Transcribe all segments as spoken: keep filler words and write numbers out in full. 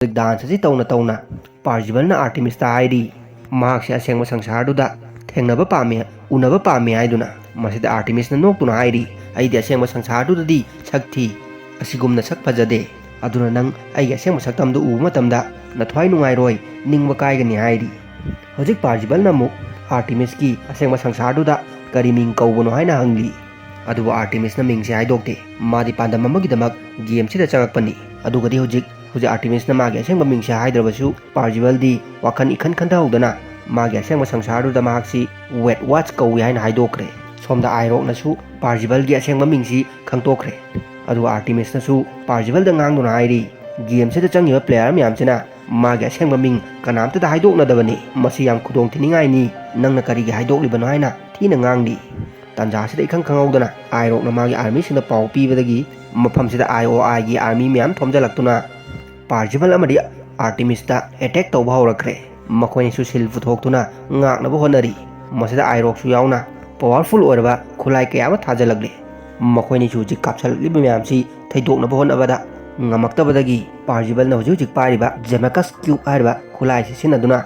ꯍꯧꯖꯤꯛ ꯗꯥꯟꯁ ꯑꯁꯤ ꯇꯧꯅ ꯇꯧꯅ ꯄꯥꯔꯖꯤꯕꯜꯅ ꯑꯥꯔꯇꯤꯃꯤꯁꯇ ꯍꯥꯏꯔꯤ, ꯃꯍꯥꯛꯁꯦ ꯑꯁꯦꯡꯕ ꯁꯪꯁꯥꯔꯗꯨꯗ ꯊꯦꯡꯅꯕ ꯄꯥꯝꯃꯤ, ꯎꯅꯕ ꯄꯥꯝꯃꯤ ꯍꯥꯏꯗꯨꯅ꯫ ꯃꯁꯤꯗ ꯑꯥꯔꯇꯤꯃꯤꯁꯅ ꯅꯣꯛꯇꯨꯅ ꯍꯥꯏꯔꯤ, "ꯑꯩꯗꯤ ꯑꯁꯦꯡꯕ ꯁꯪꯁꯥꯔꯗꯨꯗꯗꯤ ꯁꯛ ꯊꯤ, ꯑꯁꯤꯒꯨꯝꯅ ꯁꯛ ꯐꯖꯗꯦ꯫ ꯑꯗꯨꯅ ꯅꯪ ꯑꯩꯒꯤ ꯑꯁꯦꯡꯕ ꯁꯛꯇꯝꯗꯨ ꯎꯕ ꯃꯇꯝꯗ ꯅꯊ꯭ꯋꯥꯏ ꯅꯨꯡꯉꯥꯏꯔꯣꯏ, ꯅꯤꯡꯕ ꯀꯥꯏꯒꯅꯤ" ꯍꯥꯏꯔꯤ꯫ ꯍꯧꯖꯤꯛ ꯄꯥꯔꯖꯤꯕꯜꯅ ꯑꯃꯨꯛ ꯑꯥꯔꯇꯤꯃꯤꯁꯀꯤ ꯑꯁꯦꯡꯕ ꯁꯪꯁꯥꯔꯗꯨꯗ ꯀꯔꯤ ꯃꯤꯡ ꯀꯧꯕꯅꯣ ꯍꯥꯏꯅ ꯍꯪꯂꯤ꯫ ꯑꯗꯨꯕꯨ ꯑꯥꯔꯇꯤꯃꯤꯁꯅ ꯃꯤꯡꯁꯦ ꯍꯥꯏꯗꯣꯛꯇꯦ꯫ ꯃꯥꯗꯤ ꯄꯥꯟꯗꯝ ꯑꯃꯒꯤꯗꯃꯛ ꯒꯦꯝꯁꯤꯗ ꯆꯪꯉꯛꯄꯅꯤ꯫ ꯑꯗꯨꯒꯗꯤ ꯍꯧꯖꯤꯛ ꯍꯧꯖꯤꯛ ꯑꯥꯔꯇꯤꯃꯤꯁꯅ ꯃꯥꯒꯤ ꯑꯁꯦꯡꯕ ꯃꯤꯡꯁꯦ ꯍꯥꯏꯗ꯭ꯔꯕꯁꯨ, ꯄꯥꯔꯖꯤꯕꯜꯗꯤ ꯋꯥꯈꯜ ꯏꯈꯟ ꯈꯟꯊꯍꯧꯗꯅ ꯃꯥꯒꯤ ꯑꯁꯦꯡꯕ ꯁꯪꯁꯥꯔꯗꯨꯗ ꯃꯍꯥꯛꯁꯤ ꯋꯦꯠ ꯋꯥꯆ ꯀꯧꯏ ꯍꯥꯏꯅ ꯍꯥꯏꯗꯣꯛꯈ꯭ꯔꯦ꯫ ꯁꯣꯝꯗ ꯑꯥꯏꯔꯣꯛꯅꯁꯨ ꯄꯥꯔꯖꯤꯕꯜꯒꯤ ꯑꯁꯦꯡꯕ ꯃꯤꯡꯁꯤ ꯈꯪꯗꯣꯛꯈ꯭ꯔꯦ꯫ ꯑꯗꯨꯒ ꯑꯥꯔꯇꯤꯃꯤꯁꯅꯁꯨ ꯄꯥꯔꯖꯤꯕꯜꯗ ꯉꯥꯡꯗꯨꯅ ꯍꯥꯏꯔꯤ, "ꯒꯦꯝꯁꯤꯗ ꯆꯪꯉꯤꯕ ꯄ꯭ꯂꯦꯌꯔ ꯃꯌꯥꯝꯁꯤꯅ ꯃꯥꯒꯤ ꯑꯁꯦꯡꯕ ꯃꯤꯡ ꯀꯅꯥꯝꯇꯗ ꯍꯥꯏꯗꯣꯛꯅꯗꯕꯅꯤ꯫ ꯃꯁꯤ ꯌꯥꯝ ꯈꯨꯗꯣꯡ ꯊꯤꯅꯤꯡꯉꯥꯏꯅꯤ꯫ ꯅꯪꯅ ꯀꯔꯤꯒꯤ ꯍꯥꯏꯗꯣꯛꯂꯤꯕꯅꯣ?" ꯍꯥꯏꯅ ꯊꯤꯅ ꯉꯥꯡꯂꯤ꯫ ꯇꯥꯟꯖꯥꯁꯤꯗ ꯏꯈꯪ ꯈꯪꯍꯧꯗꯅ ꯑꯥꯏꯔꯣꯛꯅ ꯃꯥꯒꯤ ꯑꯥꯔꯃꯤꯁꯤꯡꯗ ꯄꯥꯎ ꯄꯤꯕꯗꯒꯤ ꯃꯐꯝꯁꯤꯗ ꯑꯥꯏ ꯑꯣ ꯑꯥꯏꯒꯤ ꯑꯥꯔꯃꯤ ꯃꯌꯥꯝ ꯊꯣꯝꯖꯤꯜꯂꯛꯇꯨꯅ ꯄꯥꯔꯖꯤꯕꯜ ꯑꯃꯗꯤ ꯑꯥꯔꯇꯤꯃꯤꯁꯇ ꯑꯦꯇꯦꯛ ꯇꯧꯕ ꯍꯧꯔꯛꯈ꯭ꯔꯦ꯫ ꯃꯈꯣꯏꯅꯤꯁꯨ ꯁꯤꯜ ꯄꯨꯊꯣꯛꯇꯨꯅ ꯉꯥꯛꯅꯕ ꯍꯣꯠꯅꯔꯤ꯫ ꯃꯁꯤꯗ ꯑꯥꯏꯔꯣꯛꯁꯨ ꯌꯥꯎꯅ ꯄꯋꯥꯔꯐꯨꯜ ꯑꯣꯏꯔꯕ ꯈꯨꯠꯂꯥꯏ ꯀꯌꯥ ꯑꯃ ꯊꯥꯖꯤꯜꯂꯛꯂꯦ꯫ ꯃꯈꯣꯏꯅꯤꯁꯨ ꯍꯧꯖꯤꯛ ꯀꯥꯞꯁꯤꯜꯂꯛꯂꯤꯕ ꯃꯌꯥꯝꯁꯤ ꯊꯩꯗꯣꯛꯅꯕ ꯍꯣꯠꯅꯕꯗ ꯉꯝꯃꯛꯇꯕꯗꯒꯤ ꯄꯥꯔꯖꯤꯕꯜꯅ ꯍꯧꯖꯤꯛ ꯍꯧꯖꯤꯛ ꯄꯥꯏꯔꯤꯕ ꯖꯦꯃꯦꯀꯁ ꯀ꯭ꯌꯨꯕ ꯍꯥꯏꯔꯤꯕ ꯈꯨꯠꯂꯥꯏ ꯑꯁꯤ ꯁꯤꯖꯤꯟꯅꯗꯨꯅ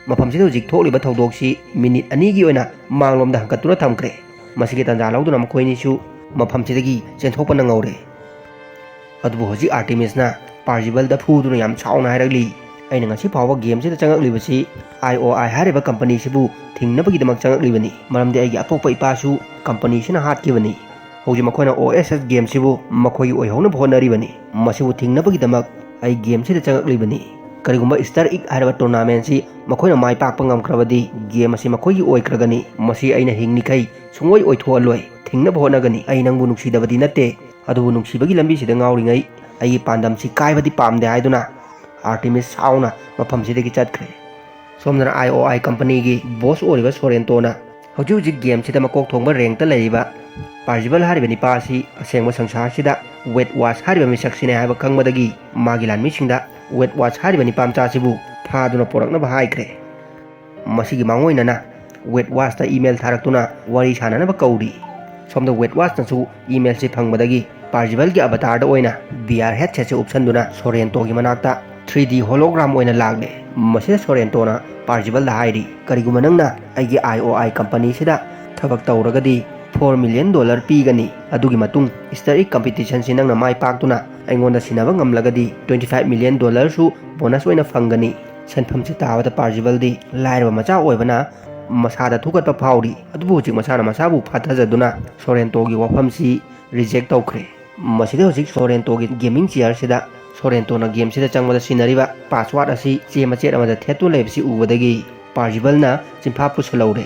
ꯃꯐꯝꯁꯤꯗ ꯍꯧꯖꯤꯛ ꯊꯣꯛꯂꯤꯕ ꯊꯧꯗꯣꯛꯁꯤ ꯃꯤꯅꯤꯠ ꯑꯅꯤꯒꯤ ꯑꯣꯏꯅ ꯃꯥꯡꯂꯣꯝꯗ ꯍꯟꯀꯠꯇꯨꯅ ꯊꯝꯈ꯭ꯔꯦ꯫ ꯃꯁꯤꯒꯤ ꯇꯥꯟꯖꯥ ꯂꯧꯗꯨꯅ ꯃꯈꯣꯏꯅꯤꯁꯨ ꯃꯐꯝꯁꯤꯗꯒꯤ ꯆꯦꯟꯊꯣꯛꯄ ꯅꯪꯍꯧꯔꯦ꯫ ꯑꯗꯨꯕꯨ ꯍꯧꯖꯤꯛ ꯑꯥꯔꯇꯤꯃꯤꯁꯅ ꯄꯥꯔꯖꯤꯕꯜꯗ ꯐꯨꯗꯨꯅ ꯌꯥꯝ ꯁꯥꯎꯅ ꯍꯥꯏꯔꯛꯂꯤ, "ꯑꯩꯅ ꯉꯁꯤ ꯐꯥꯎꯕ ꯒꯦꯝꯁꯤꯗ ꯆꯪꯉꯛꯂꯤꯕꯁꯤ ꯑꯥꯏ ꯑꯣ ꯑꯥꯏ ꯍꯥꯏꯔꯤꯕ ꯀꯝꯄꯅꯤꯁꯤꯕꯨ ꯊꯤꯡꯅꯕꯒꯤꯗꯃꯛ ꯆꯪꯉꯛꯂꯤꯕꯅꯤ, ꯃꯔꯝꯗꯤ ꯑꯩꯒꯤ ꯑꯄꯣꯛꯄ ꯏꯄꯥꯁꯨ ꯀꯝꯄꯅꯤꯁꯤꯅ ꯍꯥꯠꯈꯤꯕꯅꯤ꯫ ꯍꯧꯖꯤꯛ ꯃꯈꯣꯏꯅ ꯑꯣ ꯑꯦꯁ ꯑꯦꯁ ꯒꯦꯝꯁꯤꯕꯨ ꯃꯈꯣꯏꯒꯤ ꯑꯣꯏꯍꯧꯅꯕ ꯍꯣꯠꯅꯔꯤꯕꯅꯤ꯫ ꯃꯁꯤꯕꯨ ꯊꯤꯡꯅꯕꯒꯤꯗꯃꯛ ꯑꯩ ꯒꯦꯝꯁꯤꯗ ꯆꯪꯉꯛꯂꯤꯕꯅꯤ꯫ ꯀꯔꯤꯒꯨꯝꯕ ꯏꯁꯇꯔ ꯏꯒ ꯍꯥꯏꯔꯤꯕ ꯇꯣꯔꯅꯥꯃꯦꯟꯁꯤ ꯃꯈꯣꯏꯅ ꯃꯥꯏ ꯄꯥꯛꯄ ꯉꯝꯈ꯭ꯔꯕꯗꯤ ꯒꯦꯝ ꯑꯁꯤ ꯃꯈꯣꯏꯒꯤ ꯑꯣꯏꯈ꯭ꯔꯒꯅꯤ꯫ ꯃꯁꯤ ꯑꯩꯅ ꯍꯤꯡꯂꯤꯈꯩ ꯁꯨꯡꯑꯣꯏ ꯑꯣꯏꯊꯣꯛꯍꯜꯂꯣꯏ꯫ ꯊꯤꯡꯅꯕ ꯍꯣꯠꯅꯒꯅꯤ꯫ ꯑꯩ ꯅꯪꯕꯨ ꯅꯨꯡꯁꯤꯗꯕꯗꯤ ꯅꯠꯇꯦ, ꯑꯗꯨꯕꯨ ꯅꯨꯡꯁꯤꯕꯒꯤ ꯂꯝꯕꯤꯁꯤꯗ ꯉꯥꯎꯔꯤꯉꯩ ꯑꯩꯒꯤ ꯄꯥꯟꯗꯝꯁꯤ ꯀꯥꯏꯕꯗꯤ ꯄꯥꯝꯗꯦ" ꯍꯥꯏꯗꯨꯅ ꯑꯥꯔꯇꯤꯃꯤꯁ ꯁꯥꯎꯅ ꯃꯐꯝꯁꯤꯗꯒꯤ ꯆꯠꯈ꯭ꯔꯦ꯫ ꯁꯣꯝꯗꯅ ꯑꯥꯏ ꯑꯣ ꯑꯥꯏ ꯀꯝꯄꯅꯤꯒꯤ ꯕꯣꯁ ꯑꯣꯏꯔꯤꯕ ꯁꯣꯔꯦꯟꯇꯣꯅ ꯍꯧꯖꯤꯛ ꯍꯧꯖꯤꯛ ꯒꯦꯝꯁꯤꯗ ꯃꯀꯣꯛ ꯊꯣꯡꯕ ꯔꯦꯡꯛꯇ ꯂꯩꯔꯤꯕ ꯄꯥꯔꯖꯤꯕꯜ ꯍꯥꯏꯔꯤꯕ ꯅꯤꯄꯥ ꯑꯁꯤ ꯑꯁꯦꯡꯕ ꯁꯪꯁꯥꯔꯁꯤꯗ ꯋꯦꯠ ꯋꯥꯆ ꯍꯥꯏꯔꯤꯕ ꯃꯤꯁꯛꯁꯤꯅꯦ ꯍꯥꯏꯕ ꯈꯪꯕꯗꯒꯤ ꯃꯥꯒꯤ ꯂꯥꯟꯃꯤꯁꯤꯡꯗ ꯋꯦꯠ ꯋꯥꯆ ꯍꯥꯏꯔꯤꯕ ꯅꯤꯄꯥ ꯃꯆꯥꯁꯤꯕꯨ ꯐꯥꯗꯨꯅ ꯄꯨꯔꯛꯅꯕ ꯍꯥꯏꯈ꯭ꯔꯦ꯫ ꯃꯁꯤꯒꯤ ꯃꯥꯡꯑꯣꯏꯅꯅ ꯋꯦꯠ ꯋꯥꯆꯇ ꯏꯃꯦꯜ ꯊꯥꯔꯛꯇꯨꯅ ꯋꯥꯔꯤ ꯁꯥꯟꯅꯅꯕ ꯀꯧꯔꯤ꯫ ꯁꯣꯝꯗ ꯋꯦꯠ ꯋꯥꯆꯅꯁꯨ ꯏꯃꯦꯜꯁꯤ ꯐꯪꯕꯗꯒꯤ ꯄꯥꯔꯖꯤꯕꯜꯒꯤ ꯑꯕꯇꯥꯔꯗ ꯑꯣꯏꯅ ꯚꯤ ꯑꯥꯔ ꯍꯦꯗꯁꯦꯠꯁꯦ ꯎꯞꯁꯟꯗꯨꯅ ꯁꯣꯔꯦꯟꯇꯣꯒꯤ ꯃꯅꯥꯛꯇ ꯊ꯭ꯔꯤ ꯗꯤ ꯍꯣꯂꯣꯒ꯭ꯔꯥꯝ ꯑꯣꯏꯅ ꯂꯥꯛꯂꯦ꯫ ꯃꯁꯤꯗ ꯁꯣꯔꯦꯟꯇꯣꯅ ꯄꯥꯔꯖꯤꯕꯜꯗ ꯍꯥꯏꯔꯤ, "ꯀꯔꯤꯒꯨꯝꯕ ꯅꯪꯅ ꯑꯩꯒꯤ ꯑꯥꯏ ꯑꯣ ꯑꯥꯏ ꯀꯝꯄꯅꯤꯁꯤꯗ ꯊꯕꯛ ꯇꯧꯔꯒꯗꯤ ꯐꯣꯔ ꯃꯤꯂꯤꯌꯟ ꯗꯣꯂꯔ ꯄꯤꯒꯅꯤ꯫ ꯑꯗꯨꯒꯤ ꯃꯇꯨꯡ ꯏꯁꯇꯔ ꯏꯛ ꯀꯝꯄꯤꯇꯤꯁꯟꯁꯤ ꯅꯪꯅ ꯃꯥꯏ ꯄꯥꯛꯇꯨꯅ ꯑꯩꯉꯣꯟꯗ ꯁꯤꯟꯅꯕ ꯉꯝꯂꯒꯗꯤ ꯇ꯭ꯋꯦꯟꯇꯤ ꯐꯥꯏꯚ ꯃꯤꯂꯤꯌꯟ ꯗꯣꯂꯔꯁꯨ ꯕꯣꯅꯁ ꯑꯣꯏꯅ ꯐꯪꯒꯅꯤ꯫" ꯁꯦꯟꯐꯝꯁꯤ ꯇꯥꯕꯗ ꯄꯥꯔꯖꯤꯕꯜꯗꯤ ꯂꯥꯏꯔꯕ ꯃꯆꯥ ꯑꯣꯏꯕꯅ ꯃꯁꯥꯗ ꯊꯨꯀꯠꯄ ꯐꯥꯎꯔꯤ꯫ ꯑꯗꯨꯕꯨ ꯍꯧꯖꯤꯛ ꯃꯁꯥꯅ ꯃꯁꯥꯕꯨ ꯐꯥꯊꯖꯗꯨꯅ ꯁꯣꯔꯦꯟꯇꯣꯒꯤ ꯋꯥꯐꯝꯁꯤ ꯔꯤꯖꯦꯛ ꯇꯧꯈ꯭ꯔꯦ꯫ ꯃꯁꯤꯗ ꯍꯧꯖꯤꯛ ꯁꯣꯔꯦꯟꯇꯣꯒꯤ ꯒꯦꯃꯤꯡ ꯆꯤꯌꯔꯁꯤꯗ ꯁꯣꯔꯦꯟꯇꯣꯅ ꯒꯦꯝꯁꯤꯗ ꯆꯪꯕꯗ ꯁꯤꯖꯤꯟꯅꯔꯤꯕ ꯄꯥꯁꯋꯥꯔꯗ ꯑꯁꯤ ꯆꯦ ꯃꯆꯦꯠ ꯑꯃꯗ ꯊꯦꯠꯇꯨꯅ ꯂꯩꯕꯁꯤ ꯎꯕꯗꯒꯤ ꯄꯥꯔꯖꯤꯕꯜꯅ ꯆꯤꯟꯐꯥ ꯄꯨꯁꯜꯍꯧꯔꯦ꯫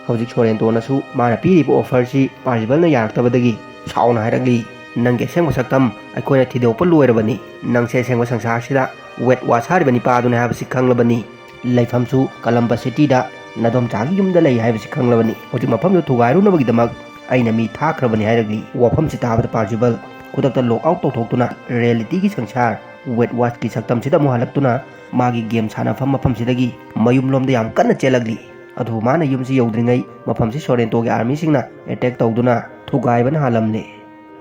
ꯍꯧꯖꯤꯛ ꯁꯣꯔꯦꯟꯇꯣꯅꯁꯨ ꯃꯥꯅ ꯄꯤꯔꯤꯕ ꯑꯣꯐꯔꯁꯤ ꯄꯥꯔꯖꯤꯕꯜꯅ ꯌꯥꯔꯛꯇꯕꯗꯒꯤ ꯁꯥꯎꯅ ꯍꯥꯏꯔꯛꯂꯤ, "ꯅꯪꯒꯤ ꯑꯁꯦꯡꯕ ꯁꯛꯇꯝ ꯑꯩꯈꯣꯏꯅ ꯊꯤꯗꯣꯛꯄ ꯂꯣꯏꯔꯕꯅꯤ꯫ ꯅꯪꯁꯦ ꯑꯁꯦꯡꯕ ꯁꯪꯁꯥꯔꯁꯤꯗ ꯋꯦꯠ ꯋꯥꯁ ꯍꯥꯏꯔꯤꯕ ꯅꯤꯄꯥ ꯑꯗꯨꯅꯤ ꯍꯥꯏꯕꯁꯤ ꯈꯪꯂꯕꯅꯤ꯫ ꯂꯩꯐꯝꯁꯨ ꯀꯂꯝꯕ ꯁꯤꯇꯤꯗ ꯅꯗꯣꯝꯆꯥꯒꯤ ꯌꯨꯝꯗ ꯂꯩ ꯍꯥꯏꯕꯁꯤ ꯈꯪꯂꯕꯅꯤ꯫ ꯍꯧꯖꯤꯛ ꯃꯐꯝꯗꯨ ꯊꯨꯒꯥꯏꯔꯨꯅꯕꯒꯤꯗꯃꯛ ꯑꯩꯅ ꯃꯤ ꯊꯥꯈ꯭ꯔꯕꯅꯤ" ꯍꯥꯏꯔꯛꯂꯤ꯫ ꯋꯥꯐꯝꯁꯤ ꯇꯥꯕꯗ ꯄꯥꯔꯖꯤꯕꯜ ꯈꯨꯗꯛꯇ ꯂꯣꯛ ꯑꯥꯎꯠ ꯇꯧꯊꯣꯛꯇꯨꯅ ꯔꯤꯌꯦꯂꯤꯇꯤꯒꯤ ꯁꯪꯁꯥꯔ ꯋꯦꯠ ꯋꯥꯁꯀꯤ ꯁꯛꯇꯝꯁꯤꯗ ꯑꯃꯨꯛ ꯍꯜꯂꯛꯇꯨꯅ ꯃꯥꯒꯤ ꯒꯦꯝ ꯁꯥꯟꯅꯐꯝ ꯃꯐꯝꯁꯤꯗꯒꯤ ꯃꯌꯨꯝꯂꯣꯝꯗ ꯌꯥꯝ ꯀꯟꯅ ꯆꯦꯜꯂꯛꯂꯤ꯫ ꯑꯗꯨꯕꯨ ꯃꯥꯅ ꯌꯨꯝꯁꯤ ꯌꯧꯗ꯭ꯔꯤꯉꯩ ꯃꯐꯝꯁꯤ ꯁꯣꯔꯦꯟꯇꯣꯒꯤ ꯑꯥꯔꯃꯤꯁꯤꯡꯅ ꯑꯦꯇꯦꯛ ꯇꯧꯗꯨꯅ ꯊꯨꯒꯥꯏꯕꯅ ꯍꯥꯜꯂꯝꯂꯦ꯫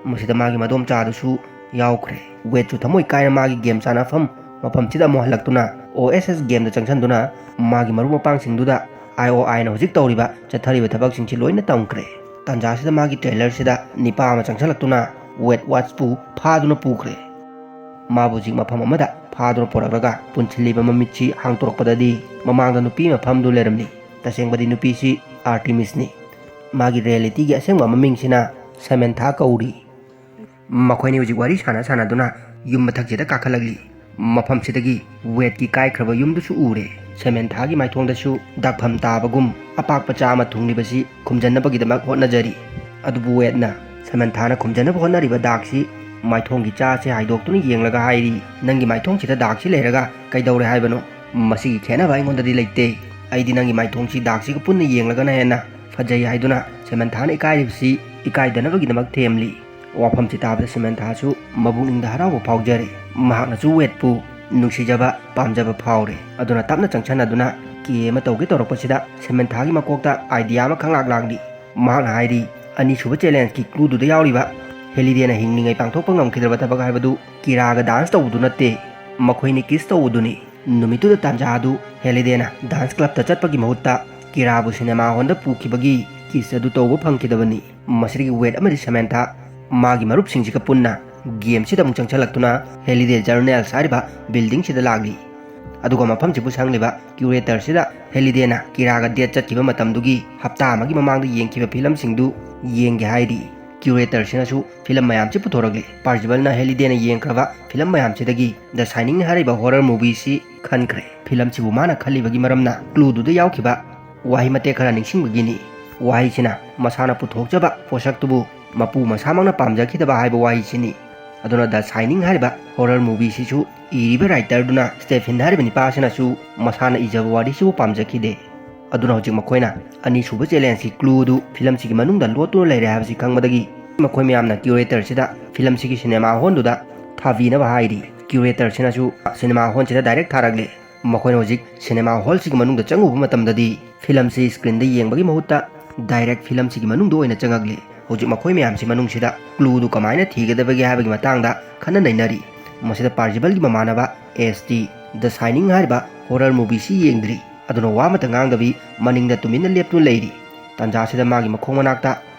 ꯃꯁꯤꯗ ꯃꯥꯒꯤ ꯃꯗꯣꯝꯆꯥꯗꯨꯁꯨ ꯌꯥꯎꯈ꯭ꯔꯦ꯫ ꯋꯦꯠꯁꯨ ꯊꯃꯣꯏ ꯀꯥꯏꯅ ꯃꯥꯒꯤ ꯒꯦꯝ ꯁꯥꯟꯅꯐꯝ ꯃꯐꯝꯁꯤꯗ ꯑꯃꯨꯛ ꯍꯜꯂꯛꯇꯨꯅ ꯑꯣ ꯑꯦꯁ ꯑꯦꯁ ꯒꯦꯝꯗ ꯆꯪꯁꯤꯟꯗꯨꯅ ꯃꯥꯒꯤ ꯃꯔꯨꯞ ꯃꯄꯥꯡꯁꯤꯡꯗꯨꯗ ꯑꯥꯏ ꯑꯣ ꯑꯥꯏꯅ ꯍꯧꯖꯤꯛ ꯇꯧꯔꯤꯕ ꯆꯠꯊꯔꯤꯕ ꯊꯕꯛꯁꯤꯡꯁꯤ ꯂꯣꯏꯅ ꯇꯝꯈ꯭ꯔꯦ꯫ ꯇꯥꯟꯖꯥꯁꯤꯗ ꯃꯥꯒꯤ ꯇ꯭ꯔꯦꯂꯔꯁꯤꯗ ꯅꯤꯄꯥ ꯑꯃ ꯆꯪꯁꯤꯜꯂꯛꯇꯨꯅ ꯋꯦꯠ ꯋꯥꯠꯆꯄꯨ ꯐꯥꯗꯨꯅ ꯄꯨꯈ꯭ꯔꯦ꯫ ꯃꯥꯕꯨ ꯍꯧꯖꯤꯛ ꯃꯐꯝ ꯑꯃꯗ ꯐꯥꯗꯨꯅ ꯄꯨꯔꯛꯂꯒ ꯄꯨꯟꯁꯤꯜꯂꯤꯕ ꯃꯃꯤꯠꯁꯤ ꯍꯥꯡꯗꯣꯔꯛꯄꯗꯗꯤ ꯃꯃꯥꯡꯗ ꯅꯨꯄꯤ ꯑꯃ ꯐꯝꯗꯨꯅ ꯂꯩꯔꯝꯂꯤ꯫ ꯇꯁꯦꯡꯕꯗꯤ ꯅꯨꯄꯤꯁꯤ ꯑꯥꯔꯇꯤꯃꯤꯁꯅꯤ꯫ ꯃꯥꯒꯤ ꯔꯤꯌꯦꯂꯤꯇꯤꯒꯤ ꯑꯁꯦꯡꯕ ꯃꯃꯤꯡꯁꯤꯅ ꯁꯦꯃꯦꯟꯊꯥ ꯀꯧꯔꯤ꯫ ꯃꯈꯣꯏꯅꯤ ꯍꯧꯖꯤꯛ ꯋꯥꯔꯤ ꯁꯥꯟꯅ ꯁꯥꯟꯅꯗꯨꯅ ꯌꯨꯝ ꯃꯊꯛꯁꯤꯗ ꯀꯥꯈꯠꯂꯛꯂꯤ꯫ ꯃꯐꯝꯁꯤꯗꯒꯤ ꯋꯦꯠꯀꯤ ꯀꯥꯏꯈ꯭ꯔꯕ ꯌꯨꯝꯗꯨꯁꯨ ꯎꯔꯦ꯫ ꯁꯦꯃꯦꯟꯊꯥꯒꯤ ꯃꯥꯏꯊꯣꯡꯗꯁꯨ ꯗꯥꯛꯐꯝ ꯇꯥꯕꯒꯨꯝ ꯑꯄꯥꯛꯄ ꯆꯥ ꯑꯃ ꯊꯨꯡꯂꯤꯕꯁꯤ ꯈꯨꯝꯖꯟꯅꯕꯒꯤꯗꯃꯛ ꯍꯣꯠꯅꯖꯔꯤ꯫ ꯑꯗꯨꯕꯨ ꯋꯦꯠꯅ ꯁꯦꯃꯦꯟꯊꯥꯅ ꯈꯨꯝꯖꯟꯅꯕ ꯍꯣꯠꯅꯔꯤꯕ ꯗꯥꯛꯁꯤ ꯃꯥꯏꯊꯣꯡꯒꯤ ꯆꯥꯁꯦ ꯍꯥꯏꯗꯣꯛꯇꯨꯅ ꯌꯦꯡꯂꯒ ꯍꯥꯏꯔꯤ, "ꯅꯪꯒꯤ ꯃꯥꯏꯊꯣꯡꯁꯤꯗ ꯗꯥꯛꯁꯤ ꯂꯩꯔꯒ ꯀꯩꯗꯧꯔꯦ ꯍꯥꯏꯕꯅꯣ? ꯃꯁꯤꯒꯤ ꯈꯦꯠꯅꯕ ꯑꯩꯉꯣꯟꯗꯗꯤ ꯂꯩꯇꯦ꯫ ꯑꯩꯗꯤ ꯅꯪꯒꯤ ꯃꯥꯏꯊꯣꯡꯁꯤ ꯗꯥꯛꯁꯤꯒ ꯄꯨꯟꯅ ꯌꯦꯡꯂꯒꯅ ꯍꯦꯟꯅ ꯐꯖꯩ" ꯍꯥꯏꯗꯨꯅ ꯁꯦꯃꯦꯟꯊꯥꯅ ꯏꯀꯥꯏꯔꯤꯕꯁꯤ ꯏꯀꯥꯏꯗꯅꯕꯒꯤꯗꯃꯛ ꯊꯦꯝꯂꯤ꯫ ꯋꯥꯐꯝꯁꯤ ꯇꯥꯕꯗ ꯁꯦꯃꯦꯟꯊꯥꯁꯨ ꯃꯕꯨꯛꯅꯤꯡꯗ ꯍꯔꯥꯎꯕ ꯐꯥꯎꯖꯔꯦ꯫ ꯃꯍꯥꯛꯅꯁꯨ ꯋꯦꯠꯄꯨ ꯅꯨꯡꯁꯤꯖꯕ, ꯄꯥꯝꯖꯕ ꯐꯥꯎꯔꯦ꯫ ꯑꯗꯨꯅ ꯇꯞꯅ ꯆꯪꯁꯤꯟꯅꯗꯨꯅ ꯀꯦ ꯑꯃ ꯇꯧꯒꯦ ꯇꯧꯔꯛꯄꯁꯤꯗ ꯁꯦꯃꯦꯟꯊꯥꯒꯤ ꯃꯀꯣꯛꯇ ꯑꯥꯏꯗꯤꯌꯥ ꯑꯃ ꯈꯪꯂꯥꯛ ꯂꯥꯛꯂꯤ꯫ ꯃꯍꯥꯛꯅ ꯍꯥꯏꯔꯤ, "ꯑꯅꯤꯁꯨꯕ ꯆꯦꯂꯦꯟꯖꯀꯤ ꯀ꯭ꯂꯨꯗꯨꯗ ꯌꯥꯎꯔꯤꯕ ꯍꯦꯂꯤꯗꯦꯅ ꯍꯤꯡꯂꯤꯉꯩ ꯄꯥꯡꯊꯣꯛꯄ ꯉꯝꯈꯤꯗ꯭ꯔꯕ ꯊꯕꯛ ꯍꯥꯏꯕꯗꯨ ꯀꯤꯔꯥꯒ ꯗꯥꯟꯁ ꯇꯧꯕꯗꯨ ꯅꯠꯇꯦ꯫ ꯃꯈꯣꯏꯅꯤ ꯀꯤꯁ ꯇꯧꯕꯗꯨꯅꯤ꯫ ꯅꯨꯃꯤꯠꯇꯨꯗ ꯇꯥꯟꯖꯥ ꯑꯗꯨ ꯍꯦꯂꯤꯗꯦꯅ ꯗꯥꯟꯁ ꯀ꯭ꯂꯕꯇ ꯆꯠꯄꯒꯤ ꯃꯍꯨꯠꯇ ꯀꯤꯔꯥꯕꯨ ꯁꯤꯅꯦꯃꯥ ꯍꯣꯜꯗ ꯄꯨꯈꯤꯕꯒꯤ ꯀꯤꯁ ꯑꯗꯨ ꯇꯧꯕ ꯐꯪꯈꯤꯗꯕꯅꯤ꯫ ꯃꯁꯤꯗꯒꯤ ꯋꯦꯗ ꯑꯃꯗꯤ ꯁꯃꯦꯟꯊꯥ ꯃꯥꯒꯤ ꯃꯔꯨꯞꯁꯤꯡꯁꯤꯒ ꯄꯨꯟꯅ ꯒꯦꯝꯁꯤꯗ ꯑꯃꯨꯛ ꯆꯪꯁꯤꯜꯂꯛꯇꯨꯅ ꯍꯦꯂꯤꯗꯦ ꯖꯔꯅꯦꯜꯁ ꯍꯥꯏꯔꯤꯕ ꯕꯤꯜꯗꯤꯡꯁꯤꯗ ꯂꯥꯛꯂꯤ꯫ ꯑꯗꯨꯒ ꯃꯐꯝꯁꯤꯕꯨ ꯁꯪꯂꯤꯕ ꯀ꯭ꯌꯨꯔꯦꯇꯔꯁꯤꯗ ꯍꯦꯂꯤꯗꯦꯅ ꯀꯤꯔꯥꯒ ꯗꯦꯠ ꯆꯠꯈꯤꯕ ꯃꯇꯝꯗꯨꯒꯤ ꯍꯞꯇꯥ ꯑꯃꯒꯤ ꯃꯃꯥꯡꯗ ꯌꯦꯡꯈꯤꯕ ꯐꯤꯂꯝꯁꯤꯡꯗꯨ ꯌꯦꯡꯒꯦ ꯍꯥꯏꯔꯤ꯫ ꯀ꯭ꯌꯨꯔꯦꯇꯔꯁꯤꯅꯁꯨ ꯐꯤꯂꯝ ꯃꯌꯥꯝꯁꯤ ꯄꯨꯊꯣꯔꯛꯂꯤ꯫ ꯄꯥꯔꯖꯤꯕꯜꯅ ꯍꯦꯂꯤꯗꯦꯅ ꯌꯦꯡꯈ꯭ꯔꯕ ꯐꯤꯂꯝ ꯃꯌꯥꯝꯁꯤꯗꯒꯤ ꯗ ꯁꯥꯏꯅꯤꯡ ꯍꯥꯏꯔꯤꯕ ꯍꯣꯔꯔ ꯃꯨꯚꯤꯁꯤ ꯈꯟꯈ꯭ꯔꯦ꯫ ꯐꯤꯂꯝꯁꯤꯕꯨ ꯃꯥꯅ ꯈꯜꯂꯤꯕꯒꯤ ꯃꯔꯝꯅ ꯀ꯭ꯂꯨꯗꯨꯗ ꯌꯥꯎꯈꯤꯕ ꯋꯥꯍꯩ ꯃꯇꯦꯛ ꯈꯔ ꯅꯤꯡꯁꯤꯡꯕꯒꯤꯅꯤ꯫ ꯋꯥꯍꯩꯁꯤꯅ ꯃꯁꯥꯅ ꯄꯨꯊꯣꯛꯆꯕ ꯄꯣꯠꯁꯛꯇꯨꯕꯨ ꯃꯄꯨ ꯃꯁꯥꯃꯛꯅ ꯄꯥꯝꯖꯈꯤꯗꯕ ꯍꯥꯏꯕ ꯋꯥꯍꯩꯁꯤꯅꯤ꯫ ꯑꯗꯨꯅ ꯗ ꯁꯥꯏꯅꯤꯡ ꯍꯥꯏꯔꯤꯕ ꯍꯣꯔꯔ ꯃꯨꯚꯤꯁꯤꯁꯨ ꯏꯔꯤꯕ ꯔꯥꯏꯇꯔꯗꯨꯅ ꯁ꯭ꯇꯦꯐꯤꯟ ꯍꯥꯏꯔꯤꯕ ꯅꯤꯄꯥꯁꯤꯅꯁꯨ ꯃꯁꯥꯅ ꯏꯖꯕ ꯋꯥꯔꯤꯁꯤꯕꯨ ꯄꯥꯝꯖꯈꯤꯗꯦ꯫ ꯑꯗꯨꯅ ꯍꯧꯖꯤꯛ ꯃꯈꯣꯏꯅ ꯑꯅꯤꯁꯨꯕ ꯆꯦꯂꯦꯟꯖꯀꯤ ꯀ꯭ꯂꯨ ꯑꯗꯨ ꯐꯤꯂꯝꯁꯤꯒꯤ ꯃꯅꯨꯡꯗ ꯂꯣꯠꯇꯨꯅ ꯂꯩꯔꯦ ꯍꯥꯏꯕꯁꯤ ꯈꯪꯕꯗꯒꯤ ꯃꯈꯣꯏ ꯃꯌꯥꯝꯅ ꯀ꯭ꯌꯨꯔꯦꯇꯔꯁꯤꯗ ꯐꯤꯂꯝꯁꯤꯒꯤ ꯁꯤꯅꯦꯃꯥ ꯍꯣꯜꯗꯨꯗ ꯊꯥꯕꯤꯅꯕ ꯍꯥꯏꯔꯤ꯫ ꯀ꯭ꯌꯨꯔꯦꯇꯔꯁꯤꯅꯁꯨ ꯁꯤꯅꯦꯃꯥ ꯍꯣꯜꯁꯤꯗ ꯗꯥꯏꯔꯦꯛ ꯊꯥꯔꯛꯂꯦ꯫ ꯃꯈꯣꯏꯅ ꯍꯧꯖꯤꯛ ꯁꯤꯅꯦꯃꯥ ꯍꯣꯜꯁꯤꯒꯤ ꯃꯅꯨꯡꯗ ꯆꯪꯉꯨꯕ ꯃꯇꯝꯗꯗꯤ ꯐꯤꯂꯝꯁꯤ ꯁ꯭ꯀ꯭ꯔꯤꯟꯗ ꯌꯦꯡꯕꯒꯤ ꯃꯍꯨꯠꯇ ꯗꯥꯏꯔꯦꯛ ꯐꯤꯂꯝꯁꯤꯒꯤ ꯃꯅꯨꯡꯗ ꯑꯣꯏꯅ ꯆꯪꯉꯛꯂꯦ꯫ ꯍꯧꯖꯤꯛ ꯃꯈꯣꯏ ꯃꯌꯥꯝꯁꯤ ꯃꯅꯨꯡꯁꯤꯗ ꯀ꯭ꯂꯨꯗꯨ ꯀꯃꯥꯏꯅ ꯊꯤꯒꯗꯕꯒꯦ ꯍꯥꯏꯕꯒꯤ ꯃꯇꯥꯡꯗ ꯈꯟꯅ ꯅꯩꯅꯔꯤ꯫ ꯃꯁꯤꯗ ꯄꯥꯔꯖꯤꯕꯜꯒꯤ ꯃꯃꯥꯟꯅꯕ ꯑꯦꯁꯇꯤ ꯗ ꯁꯥꯏꯅꯤꯡ ꯍꯥꯏꯔꯤꯕ ꯍꯣꯔꯔ ꯃꯨꯚꯤꯁꯤ ꯌꯦꯡꯗ꯭ꯔꯤ꯫ ꯑꯗꯨꯅ ꯋꯥ ꯑꯃꯇ ꯉꯥꯡꯗꯕꯤ ꯃꯅꯤꯡꯗ ꯇꯨꯃꯤꯟꯅ ꯂꯦꯞꯇꯨꯅ ꯂꯩꯔꯤ꯫ ꯇꯥꯟꯖꯥꯁꯤꯗ ꯃꯥꯒꯤ ꯃꯈꯣꯡ ꯃꯅꯥꯛꯇ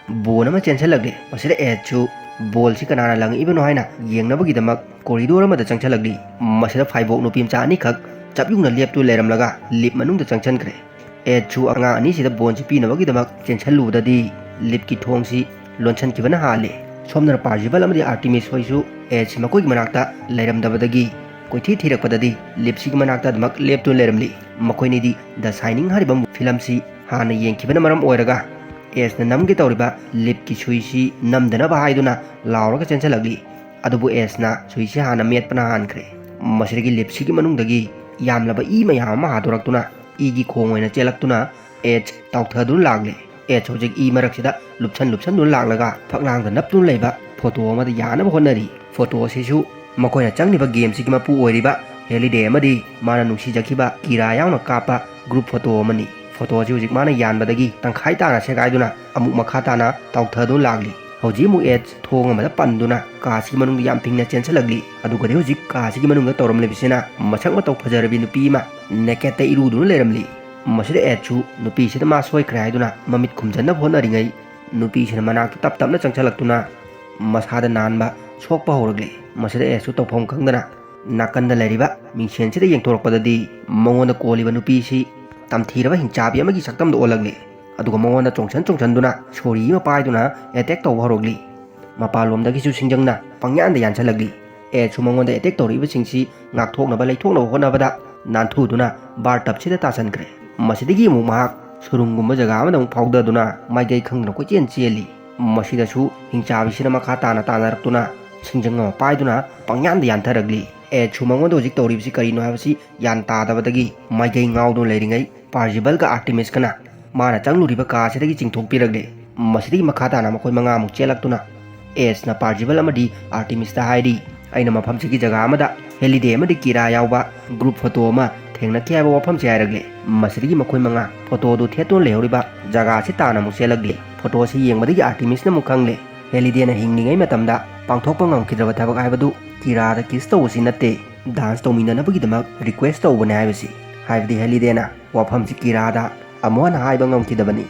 ꯕꯣꯟ ꯑꯃ ꯆꯦꯟꯁꯤꯜꯂꯛꯂꯦ꯫ ꯃꯁꯤꯗ ꯑꯦꯁꯁꯨ ꯕꯣꯜꯁꯤ ꯀꯅꯥꯅ ꯂꯪꯉꯛꯏꯕꯅꯣ ꯍꯥꯏꯅ ꯌꯦꯡꯅꯕꯒꯤꯗꯃꯛ ꯀꯣꯔꯤꯗꯣꯔ ꯑꯃꯗ ꯆꯪꯁꯤꯜꯂꯛꯂꯤ꯫ ꯃꯁꯤꯗ ꯐꯥꯏꯕꯣꯛ ꯅꯨꯄꯤ ꯃꯆꯥ ꯑꯅꯤꯈꯛ ꯆꯞ ꯌꯨꯡꯅ ꯂꯦꯞꯇꯨꯅ ꯂꯩꯔꯝꯂꯒ ꯂꯤꯞ ꯃꯅꯨꯡꯗ ꯆꯪꯁꯤꯟꯈ꯭ꯔꯦ꯫ ꯑꯦꯁꯁꯨ ꯑꯉꯥꯡ ꯑꯅꯤꯁꯤꯗ ꯕꯣꯟꯁꯤ ꯄꯤꯅꯕꯒꯤꯗꯃꯛ ꯆꯦꯟꯁꯤꯜꯂꯨꯕꯗꯗꯤ ꯂꯤꯞꯀꯤ ꯊꯣꯡꯁꯤ ꯂꯣꯟꯁꯤꯟꯈꯤꯕꯅ ꯍꯥꯜꯂꯦ꯫ ꯁꯣꯝꯗꯅ ꯄꯥꯔꯖꯤꯕꯜ ꯑꯃꯗꯤ ꯑꯥꯔꯇꯤꯃꯤꯁ ꯍꯣꯏꯁꯨ ꯑꯦꯁꯁꯤ ꯃꯈꯣꯏꯒꯤ ꯃꯅꯥꯛꯇ ꯂꯩꯔꯝꯗꯕꯗꯒꯤ ꯀꯣꯏꯊꯤ ꯊꯤꯔꯛꯄꯗꯗꯤ ꯂꯤꯞꯁꯤꯒꯤ ꯃꯅꯥꯛꯇ ꯑꯗꯨꯃꯛ ꯂꯦꯞꯇꯨꯅ ꯂꯩꯔꯝꯂꯤ꯫ ꯃꯈꯣꯏꯅꯤꯗꯤ ꯗ ꯁꯥꯏꯅꯤꯡ ꯍꯥꯏꯔꯤꯕ ꯐꯤꯂꯝꯁꯤ ꯍꯥꯟꯅ ꯌꯦꯡꯈꯤꯕꯅ ꯃꯔꯝ ꯑꯣꯏꯔꯒ ꯑꯦꯁꯅ ꯅꯝꯒꯦ ꯇꯧꯔꯤꯕ ꯂꯤꯞꯀꯤ ꯁꯨꯏꯁꯤ ꯅꯝꯗꯅꯕ ꯍꯥꯏꯗꯨꯅ ꯂꯥꯎꯔꯒ ꯆꯦꯟꯁꯤꯜꯂꯛꯂꯤ꯫ ꯑꯗꯨꯕꯨ ꯑꯦꯁꯅ ꯁꯨꯏꯁꯤ ꯍꯥꯟꯅ ꯃꯦꯠꯄꯅ ꯍꯥꯟꯈ꯭ꯔꯦ꯫ ꯃꯁꯤꯗꯒꯤ ꯂꯤꯞꯁꯤꯒꯤ ꯃꯅꯨꯡꯗꯒꯤ ꯌꯥꯝꯂꯕ ꯏ ꯃꯌꯥꯝ ꯑꯃ ꯍꯥꯗꯣꯔꯛꯇꯨꯅ ꯏꯒꯤ ꯈꯣꯡ ꯑꯣꯏꯅ ꯆꯦꯜꯂꯛꯇꯨꯅ ꯑꯦꯁ ꯇꯥꯎꯊꯗꯨꯅ ꯂꯥꯛꯂꯦ꯫ ꯑꯦꯁ ꯍꯧꯖꯤꯛ ꯏ ꯃꯔꯛꯁꯤꯗ ꯂꯨꯞꯁꯟ ꯂꯨꯞꯁꯟꯗꯨꯅ ꯂꯥꯛꯂꯒ ꯐꯛꯂꯥꯡꯗ ꯅꯞꯇꯨꯅ ꯂꯩꯕ ꯐꯣꯇꯣ ꯑꯃꯗ ꯌꯥꯅꯕ ꯍꯣꯠꯅꯔꯤ꯫ ꯐꯣꯇꯣ ꯑꯁꯤꯁꯨ ꯃꯈꯣꯏꯅ ꯆꯪꯂꯤꯕ ꯒꯦꯝꯁꯤꯒꯤ ꯃꯄꯨ ꯑꯣꯏꯔꯤꯕ ꯍꯦꯂꯤꯗꯦ ꯑꯃꯗꯤ ꯃꯥꯅ ꯅꯨꯡꯁꯤꯖꯈꯤꯕ ꯀꯤꯔꯥ ꯌꯥꯎꯅ ꯀꯥꯞꯄ ꯒ꯭ꯔꯨꯞ ꯐꯣꯇꯣ ꯑꯃꯅꯤ꯫ ꯐꯣꯇꯣ ꯑꯁꯤ ꯍꯧꯖꯤꯛ ꯃꯥꯅ ꯌꯥꯟꯕꯗꯒꯤ ꯇꯪꯈꯥꯏ ꯇꯥꯅ ꯁꯦꯒꯥꯏꯗꯨꯅ ꯑꯃꯨꯛ ꯃꯈꯥ ꯇꯥꯅ ꯇꯥꯎꯊꯗꯨꯅ ꯂꯥꯛꯂꯤ꯫ ꯍꯧꯖꯤꯛ ꯑꯃꯨꯛ ꯑꯦꯠꯁ ꯊꯣꯡ ꯑꯃꯗ ꯄꯟꯗꯨꯅ ꯀꯥꯁꯤꯒꯤ ꯃꯅꯨꯡꯗ ꯌꯥꯝ ꯐꯤꯡꯅ ꯆꯦꯟꯁꯤꯜꯂꯛꯂꯤ꯫ ꯑꯗꯨꯒꯗꯤ ꯍꯧꯖꯤꯛ ꯀꯥꯁꯤꯒꯤ ꯃꯅꯨꯡꯗ ꯇꯧꯔꯝꯂꯤꯕꯁꯤꯅ ꯃꯁꯛ ꯃꯇꯧ ꯐꯖꯔꯕꯤ ꯅꯨꯄꯤ ꯑꯃ ꯅꯦꯀꯦꯠꯇ ꯏꯔꯨꯗꯨꯅ ꯂꯩꯔꯝꯂꯤ꯫ ꯃꯁꯤꯗ ꯑꯦꯠꯁꯨ ꯅꯨꯄꯤꯁꯤꯗ ꯃꯥ ꯁꯣꯏꯈ꯭ꯔꯦ ꯍꯥꯏꯗꯨꯅ ꯃꯃꯤꯠ ꯈꯨꯝꯖꯟꯅꯕ ꯍꯣꯠꯅꯔꯤꯉꯩ, ꯅꯨꯄꯤꯁꯤꯅ ꯃꯅꯥꯛꯇ ꯇꯞ ꯇꯞꯅ ꯆꯪꯁꯤꯜꯂꯛꯇꯨꯅ ꯃꯁꯥꯗ ꯅꯥꯟꯕ ꯁꯣꯛꯄ ꯍꯧꯔꯛꯂꯤ꯫ ꯃꯁꯤꯗ ꯑꯦꯠꯁꯨ ꯇꯧꯐꯝ ꯈꯪꯗꯅ ꯅꯥꯀꯟꯗ ꯂꯩꯔꯤꯕ ꯃꯤꯡꯁꯦꯟꯁꯤꯗ ꯌꯦꯡꯊꯣꯔꯛꯄꯗꯗꯤ ꯃꯉꯣꯟꯗ ꯀꯣꯜꯂꯤꯕ ꯅꯨꯄꯤꯁꯤ ꯇꯝꯊꯤꯔꯕ ꯍꯤꯡꯆꯥꯕꯤ ꯑꯃꯒꯤ ꯁꯛꯇꯝꯗ ꯑꯣꯜꯂꯛꯂꯤ꯫ ꯑꯗꯨꯒ ꯃꯉꯣꯟꯗ ꯆꯣꯡꯁꯟ ꯆꯣꯡꯁꯟꯗꯨꯅ ꯁꯣꯔꯤ ꯑꯃ ꯄꯥꯏꯗꯨꯅ ꯑꯦꯇꯦꯛ ꯇꯧꯕ ꯍꯧꯔꯛꯂꯤ꯫ ꯃꯄꯥꯟꯂꯣꯝꯗꯒꯤꯁꯨ ꯁꯤꯡꯖꯪꯅ ꯄꯪꯌꯥꯟꯗ ꯌꯥꯟꯁꯤꯜꯂꯛꯂꯤ꯫ ꯑꯦꯠꯁꯨ ꯃꯉꯣꯟꯗ ꯑꯦꯇꯦꯛ ꯇꯧꯔꯛꯏꯕꯁꯤꯡꯁꯤ ꯉꯥꯛꯊꯣꯛꯅꯕ ꯂꯩꯊꯣꯛꯅꯕ ꯍꯣꯠꯅꯕꯗ ꯅꯥꯟꯊꯨꯗꯨꯅ ꯕꯥꯔ ꯇꯞꯁꯤꯗ ꯇꯥꯁꯟꯈ꯭ꯔꯦ꯫ ꯃꯁꯤꯗꯒꯤ ꯑꯃꯨꯛ ꯃꯍꯥꯛ ꯁꯨꯔꯨꯡꯒꯨꯝꯕ ꯖꯒꯥ ꯑꯃꯗ ꯑꯃꯨꯛ ꯐꯥꯎꯗꯗꯨꯅ ꯃꯥꯏꯀꯩ ꯈꯪꯗꯅ ꯀꯣꯏꯆꯦꯟ ꯆꯦꯜꯂꯤ꯫ ꯃꯁꯤꯗꯁꯨ ꯍꯤꯡꯆꯥꯕꯤꯁꯤꯅ ꯃꯈꯥ ꯇꯥꯅ ꯇꯥꯅꯔꯛꯇꯨꯅ ꯁꯤꯡꯖꯪ ꯑꯃ ꯄꯥꯏꯗꯨꯅ ꯄꯪꯌꯥꯟꯗ ꯌꯥꯟꯊꯔꯛꯂꯤ꯫ ꯑꯦꯠꯁꯨ ꯃꯉꯣꯟꯗ ꯍꯧꯖꯤꯛ ꯇꯧꯔꯤꯕꯁꯤ ꯀꯔꯤꯅꯣ ꯍꯥꯏꯕꯁꯤ ꯒ꯭ꯌꯥꯟ ꯇꯥꯗꯕꯗꯒꯤ ꯃꯥꯏꯀꯩ ꯉꯥꯎꯗꯨꯅ ꯂꯩꯔꯤꯉꯩ, ꯄꯥꯔꯖꯤꯕꯜꯒ ꯑꯥꯔꯇꯤꯃꯤꯁꯀꯅ ꯃꯥꯅ ꯆꯪꯂꯨꯔꯤꯕ ꯀꯥ ꯑꯁꯤꯗꯒꯤ ꯆꯤꯡꯊꯣꯛꯄꯤꯔꯛꯂꯦ꯫ ꯃꯁꯤꯗꯒꯤ ꯃꯈꯥ ꯇꯥꯅ ꯃꯈꯣꯏ ꯃꯉꯥ ꯑꯃꯨꯛ ꯆꯦꯜꯂꯛꯇꯨꯅ ꯑꯦꯠꯁꯅ ꯄꯥꯔꯖꯤꯕꯜ ꯑꯃꯗꯤ ꯑꯥꯔꯇꯤꯃꯤꯁꯇ ꯍꯥꯏꯔꯤ, "ꯑꯩꯅ ꯃꯐꯝꯁꯤꯒꯤ ꯖꯒꯥ ꯑꯃꯗ ꯍꯦꯂꯤꯗꯦ ꯑꯃꯗꯤ ꯀꯤꯔꯥ ꯌꯥꯎꯕ ꯒ꯭ꯔꯨꯞ ꯐꯣꯇꯣ ꯑꯃ ꯊꯦꯡꯅꯈꯤ ꯍꯥꯏꯕ ꯋꯥꯐꯝꯁꯦ ꯍꯥꯏꯔꯛꯂꯦ꯫" ꯃꯁꯤꯗꯒꯤ ꯃꯈꯣꯏ ꯃꯉꯥ ꯐꯣꯇꯣꯗꯨ ꯊꯦꯠꯇꯨꯅ ꯂꯩꯍꯧꯔꯤꯕ ꯖꯒꯥ ꯑꯁꯤ ꯇꯥꯅ ꯑꯃꯨꯛ ꯆꯦꯜꯂꯛꯂꯦ꯫ ꯐꯣꯇꯣ ꯑꯁꯤ ꯌꯦꯡꯕꯗꯒꯤ ꯑꯥꯔꯇꯤꯃꯤꯁꯅ ꯑꯃꯨꯛ ꯈꯪꯂꯦ, ꯍꯦꯂꯤꯗꯦꯅ ꯍꯤꯡꯂꯤꯉꯩ ꯃꯇꯝꯗ ꯄꯥꯡꯊꯣꯛꯄ ꯉꯝꯈꯤꯗ꯭ꯔꯕ ꯊꯕꯛ ꯍꯥꯏꯕꯗꯨ ꯀꯤꯔꯥꯗ ꯀꯤꯁ ꯇꯧꯕꯁꯤ ꯅꯠꯇꯦ, ꯗꯥꯟꯁ ꯇꯧꯃꯤꯟꯅꯅꯕꯒꯤꯗꯃꯛ ꯔꯤꯀ꯭ꯋꯦꯁ ꯇꯧꯕꯅꯦ ꯍꯥꯏꯕꯁꯤ꯫ ꯍꯥꯏꯕꯗꯤ ꯍꯦꯂꯤꯗꯦꯅ ꯋꯥꯐꯝꯁꯤ ꯀꯤꯔꯥꯗ ꯑꯃꯨꯛ ꯍꯟꯅ ꯍꯥꯏꯕ ꯉꯝꯈꯤꯗꯕꯅꯤ꯫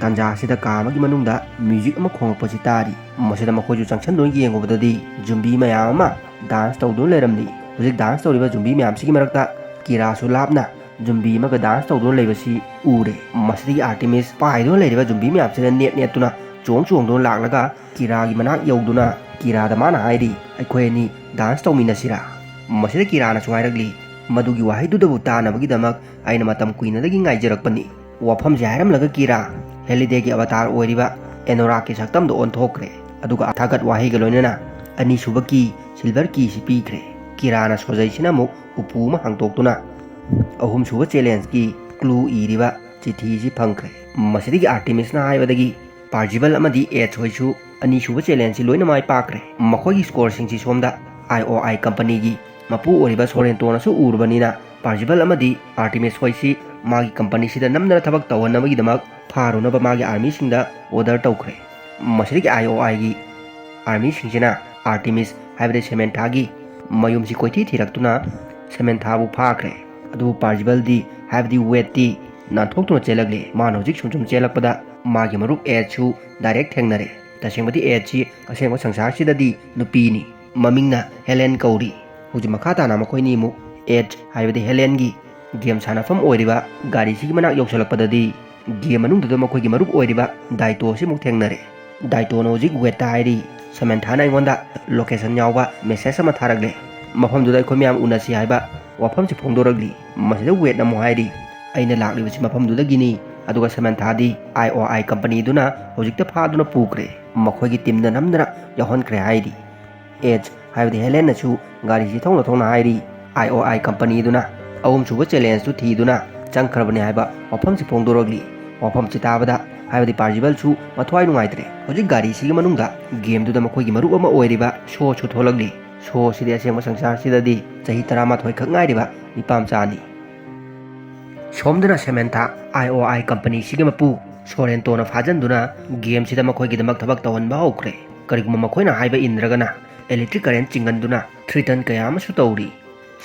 ꯇꯥꯟꯖꯥ ꯑꯁꯤꯗ ꯀꯥ ꯑꯃꯒꯤ ꯃꯅꯨꯡꯗ ꯃ꯭ꯌꯨꯖꯤꯛ ꯑꯃ ꯈꯣꯡꯂꯛꯄꯁꯤ ꯇꯥꯔꯤ꯫ ꯃꯁꯤꯗ ꯃꯈꯣꯏꯁꯨ ꯆꯪꯁꯤꯟꯗꯨꯅ ꯌꯦꯡꯉꯨꯕꯗꯗꯤ ꯖꯨꯝꯕꯤ ꯃꯌꯥꯝ ꯑꯃ ꯗꯥꯟꯁ ꯇꯧꯗꯨꯅ ꯂꯩꯔꯝꯂꯤ꯫ ꯍꯧꯖꯤꯛ ꯗꯥꯟꯁ ꯇꯧꯔꯤꯕ ꯖꯨꯝꯕꯤ ꯃꯌꯥꯝꯁꯤꯒꯤ ꯃꯔꯛꯇ ꯀꯤꯔꯥꯁꯨ ꯂꯥꯞꯅ ꯖꯨꯝꯕꯤ ꯑꯃꯒ ꯗꯥꯟꯁ ꯇꯧꯗꯨꯅ ꯂꯩꯕꯁꯤ ꯎꯔꯦ꯫ ꯃꯁꯤꯗꯒꯤ ꯑꯥꯔꯇꯤꯃꯤꯁ ꯄꯥꯏꯗꯨꯅ ꯂꯩꯔꯤꯕ ꯖꯨꯝꯕꯤ ꯃꯌꯥꯝꯁꯤꯗ ꯅꯦꯠ ꯅꯦꯠꯇꯨꯅ ꯆꯣꯡ ꯆꯣꯡꯗꯨꯅ ꯂꯥꯛꯂꯒ ꯀꯤꯔꯥꯒꯤ ꯃꯅꯥꯛ ꯌꯧꯗꯨꯅ ꯀꯤꯔꯥꯗ ꯃꯥꯅ ꯍꯥꯏꯔꯤ, "ꯑꯩꯈꯣꯏ ꯑꯅꯤ ꯗꯥꯟꯁ ꯇꯧꯃꯤꯟꯅꯁꯤꯔꯥ?" ꯃꯁꯤꯗ ꯀꯤꯔꯥꯅꯁꯨ ꯍꯥꯏꯔꯛꯂꯤ, "ꯃꯗꯨꯒꯤ ꯋꯥꯍꯩꯗꯨꯗꯕꯨ ꯇꯥꯅꯕꯒꯤꯗꯃꯛ ꯑꯩꯅ ꯃꯇꯝ ꯀꯨꯏꯅꯗꯒꯤ ꯉꯥꯏꯖꯔꯛꯄꯅꯤ꯫" ꯋꯥꯐꯝꯁꯦ ꯍꯥꯏꯔꯝꯂꯒ ꯀꯤꯔꯥ ꯍꯦꯂꯤꯗꯦꯒꯤ ꯑꯕꯇꯥꯔ ꯑꯣꯏꯔꯤꯕ ꯑꯦꯅꯣꯔꯥꯛꯀꯤ ꯁꯛꯇꯝꯗ ꯑꯣꯟꯊꯣꯛꯈ꯭ꯔꯦ꯫ ꯑꯗꯨꯒ ꯊꯥꯒꯠ ꯋꯥꯍꯩꯒ ꯂꯣꯏꯅꯅ ꯑꯅꯤꯁꯨꯕ ꯀꯤ, ꯁꯤꯜꯚꯔ ꯀꯤꯁꯤ ꯄꯤꯈ꯭ꯔꯦ꯫ ꯀꯤꯔꯥꯅ ꯁꯣꯖꯩꯁꯤꯅ ꯑꯃꯨꯛ ꯎꯄꯨ ꯑꯃ ꯍꯥꯡꯗꯣꯛꯇꯨꯅ ꯑꯍꯨꯝꯁꯨꯕ ꯆꯦꯂꯦꯟꯖꯀꯤ ꯀ꯭ꯂꯨ ꯏꯔꯤꯕ ꯆꯤꯊꯤꯁꯤ ꯐꯪꯈ꯭ꯔꯦ꯫ ꯃꯁꯤꯗꯒꯤ ꯑꯥꯔꯇꯤꯃꯤꯁꯅ ꯍꯥꯏꯕꯗꯒꯤ ꯄꯥꯔꯖꯤꯕꯜ ꯑꯃꯗꯤ ꯑꯦꯠꯁ ꯍꯣꯏꯁꯨ ꯑꯅꯤꯁꯨꯕ ꯆꯦꯂꯦꯟꯖꯁꯤ ꯂꯣꯏꯅ ꯃꯥꯏ ꯄꯥꯛꯈ꯭ꯔꯦ꯫ ꯃꯈꯣꯏꯒꯤ ꯁ꯭ꯀꯣꯔꯁꯤꯡꯁꯤ ꯁꯣꯝꯗ ꯑꯥꯏ ꯑꯣ ꯑꯥꯏ ꯀꯝꯄꯅꯤꯒꯤ ꯃꯄꯨ ꯑꯣꯏꯔꯤꯕ ꯁꯣꯔꯦꯟꯇꯣꯅꯁꯨ ꯎꯔꯕꯅꯤꯅ, ꯄꯥꯔꯖꯤꯕꯜ ꯑꯃꯗꯤ ꯑꯥꯔꯇꯤꯃꯤꯁ ꯍꯣꯏꯁꯤ ꯃꯥꯒꯤ ꯀꯝꯄꯅꯤꯁꯤꯗ ꯅꯝꯗꯅ ꯊꯕꯛ ꯇꯧꯍꯟꯅꯕꯒꯤꯗꯃꯛ ꯐꯥꯔꯨꯅꯕ ꯃꯥꯒꯤ ꯑꯥꯔꯃꯤꯁꯤꯡꯗ ꯑꯣꯔꯗꯔ ꯇꯧꯈ꯭ꯔꯦ꯫ ꯃꯁꯤꯗꯒꯤ ꯑꯥꯏ ꯑꯣ ꯑꯥꯏꯒꯤ ꯑꯥꯔꯃꯤꯁꯤꯡꯁꯤꯅ ꯑꯥꯔꯇꯤꯃꯤꯁ ꯍꯥꯏꯕꯗꯤ ꯁꯦꯃꯦꯟꯊꯥꯒꯤ ꯃꯌꯨꯝꯁꯤ ꯀꯣꯏꯊꯤ ꯊꯤꯔꯛꯇꯨꯅ ꯁꯦꯃꯦꯟꯊꯥꯕꯨ ꯐꯥꯈ꯭ꯔꯦ꯫ ꯑꯗꯨꯕꯨ ꯄꯥꯔꯖꯤꯕꯜꯗꯤ, ꯍꯥꯏꯕꯗꯤ ꯋꯦꯠꯇꯤ, ꯅꯥꯟꯊꯣꯛꯇꯨꯅ ꯆꯦꯜꯂꯛꯂꯦ꯫ ꯃꯥꯅ ꯍꯧꯖꯤꯛ ꯁꯨꯝ ꯁꯨꯝ ꯆꯦꯜꯂꯛꯄꯗ ꯃꯥꯒꯤ ꯃꯔꯨꯞ ꯑꯦꯗꯁꯨ ꯗꯥꯏꯔꯦꯛ ꯊꯦꯡꯅꯔꯦ꯫ ꯇꯁꯦꯡꯕꯗꯤ ꯑꯦꯗꯁꯤ ꯑꯁꯦꯡꯕ ꯁꯪꯁꯥꯔꯁꯤꯗꯗꯤ ꯅꯨꯄꯤꯅꯤ꯫ ꯃꯃꯤꯡꯅ ꯍꯦꯂꯦꯟ ꯀꯧꯔꯤ꯫ ꯍꯧꯖꯤꯛ ꯃꯈꯥ ꯇꯥꯅ ꯃꯈꯣꯏꯅꯤ ꯑꯃꯨꯛ ꯑꯦꯗ ꯍꯥꯏꯕꯗꯤ ꯍꯦꯂꯦꯟꯒꯤ ꯒꯦꯝ ꯁꯥꯟꯅꯐꯝ ꯑꯣꯏꯔꯤꯕ ꯒꯥꯔꯤꯁꯤꯒꯤ ꯃꯅꯥꯛ ꯌꯧꯁꯤꯜꯂꯛꯄꯗꯗꯤ ꯒꯦꯝ ꯃꯅꯨꯡꯗꯨꯗ ꯃꯈꯣꯏꯒꯤ ꯃꯔꯨꯞ ꯑꯣꯏꯔꯤꯕ ꯗꯥꯏꯇꯣ ꯑꯁꯤ ꯑꯃꯨꯛ ꯊꯦꯡꯅꯔꯦ꯫ ꯗꯥꯏꯇꯣꯅ ꯍꯧꯖꯤꯛ ꯋꯦꯠꯇ ꯍꯥꯏꯔꯤ, "ꯁꯦꯃꯦꯟꯊꯥꯅ ꯑꯩꯉꯣꯟꯗ ꯂꯣꯀꯦꯁꯟ ꯌꯥꯎꯕ ꯃꯦꯁꯦꯖ ꯑꯃ ꯊꯥꯔꯛꯂꯦ꯫ ꯃꯐꯝꯗꯨꯗ ꯑꯩꯈꯣꯏ ꯃꯌꯥꯝ ꯎꯅꯁꯤ" ꯍꯥꯏꯕ ꯋꯥꯐꯝꯁꯤ ꯐꯣꯡꯗꯣꯔꯛꯂꯤ꯫ ꯃꯁꯤꯗ ꯋꯦꯠꯅ ꯑꯃꯨꯛ ꯍꯥꯏꯔꯤ, "ꯑꯩꯅ ꯂꯥꯛꯂꯤꯕꯁꯤ ꯃꯐꯝꯗꯨꯗꯒꯤꯅꯤ"꯫ ꯑꯗꯨꯒ ꯁꯦꯃꯦꯟꯊꯥꯗꯤ ꯑꯥꯏ ꯑꯣ ꯑꯥꯏ ꯀꯝꯄꯅꯤꯗꯨꯅ ꯍꯧꯖꯤꯛꯇ ꯐꯥꯗꯨꯅ ꯄꯨꯈ꯭ꯔꯦ꯫ ꯃꯈꯣꯏꯒꯤ ꯇꯤꯝꯗ ꯅꯝꯗꯅ ꯌꯥꯎꯍꯟꯈ꯭ꯔꯦ ꯍꯥꯏꯔꯤ꯫ ꯑꯦꯗ ꯍꯥꯏꯕꯗꯤ ꯍꯦꯂꯦꯟꯅꯁꯨ ꯒꯥꯔꯤꯁꯤ ꯊꯧꯅ ꯊꯧꯅ ꯍꯥꯏꯔꯤ, ꯑꯥꯏ ꯑꯣ ꯑꯥꯏ ꯀꯝꯄꯅꯤꯗꯨꯅ ꯑꯍꯨꯝꯁꯨꯕ ꯆꯦꯂꯦꯟꯖꯇꯨ ꯊꯤꯗꯨꯅ ꯆꯪꯈ꯭ꯔꯕꯅꯤ ꯍꯥꯏꯕ ꯋꯥꯐꯝꯁꯤ ꯐꯣꯡꯗꯣꯔꯛꯂꯤ꯫ ꯋꯥꯐꯝꯁꯤ ꯇꯥꯕꯗ ꯍꯥꯏꯕꯗꯤ ꯄꯥꯔꯖꯤꯕꯜꯁꯨ ꯃꯊ꯭ꯋꯥꯏ ꯅꯨꯡꯉꯥꯏꯇ꯭ꯔꯦ꯫ ꯍꯧꯖꯤꯛ ꯒꯥꯔꯤꯁꯤꯒꯤ ꯃꯅꯨꯡꯗ ꯒꯦꯝꯗꯨꯗ ꯃꯈꯣꯏꯒꯤ ꯃꯔꯨꯞ ꯑꯃ ꯑꯣꯏꯔꯤꯕ ꯁꯣꯁꯨ ꯊꯣꯛꯂꯛꯂꯤ꯫ ꯁꯣꯁꯤꯗꯤ ꯑꯁꯦꯡꯕ ꯁꯪꯁꯥꯔꯁꯤꯗꯗꯤ ꯆꯍꯤ ꯇꯔꯥꯃꯥꯊꯣꯏ ꯈꯛ ꯉꯥꯏꯔꯤꯕ ꯅꯤꯄꯥ ꯃꯆꯥꯅꯤ꯫ ꯁꯣꯝꯗꯅ ꯁꯦꯃꯦꯟꯊꯥ ꯑꯥꯏ ꯑꯣ ꯑꯥꯏ ꯀꯝꯄꯅꯤꯁꯤꯒꯤ ꯃꯄꯨ ꯁꯣꯔꯦꯟꯇꯣꯅ ꯐꯥꯖꯟꯗꯨꯅ ꯒꯦꯝꯁꯤꯗ ꯃꯈꯣꯏꯒꯤꯗꯃꯛ ꯊꯕꯛ ꯇꯧꯍꯟꯕ ꯍꯧꯈ꯭ꯔꯦ꯫ ꯀꯔꯤꯒꯨꯝꯕ ꯃꯈꯣꯏꯅ ꯍꯥꯏꯕ ꯏꯟꯗ꯭ꯔꯒꯅ ꯏꯂꯦꯛꯇ꯭ꯔꯤꯛ ꯀꯔꯦꯟ ꯆꯤꯡꯍꯟꯗꯨꯅ ꯊ꯭ꯔꯤꯇꯟ ꯀꯌꯥ ꯑꯃꯁꯨ ꯇꯧꯔꯤ꯫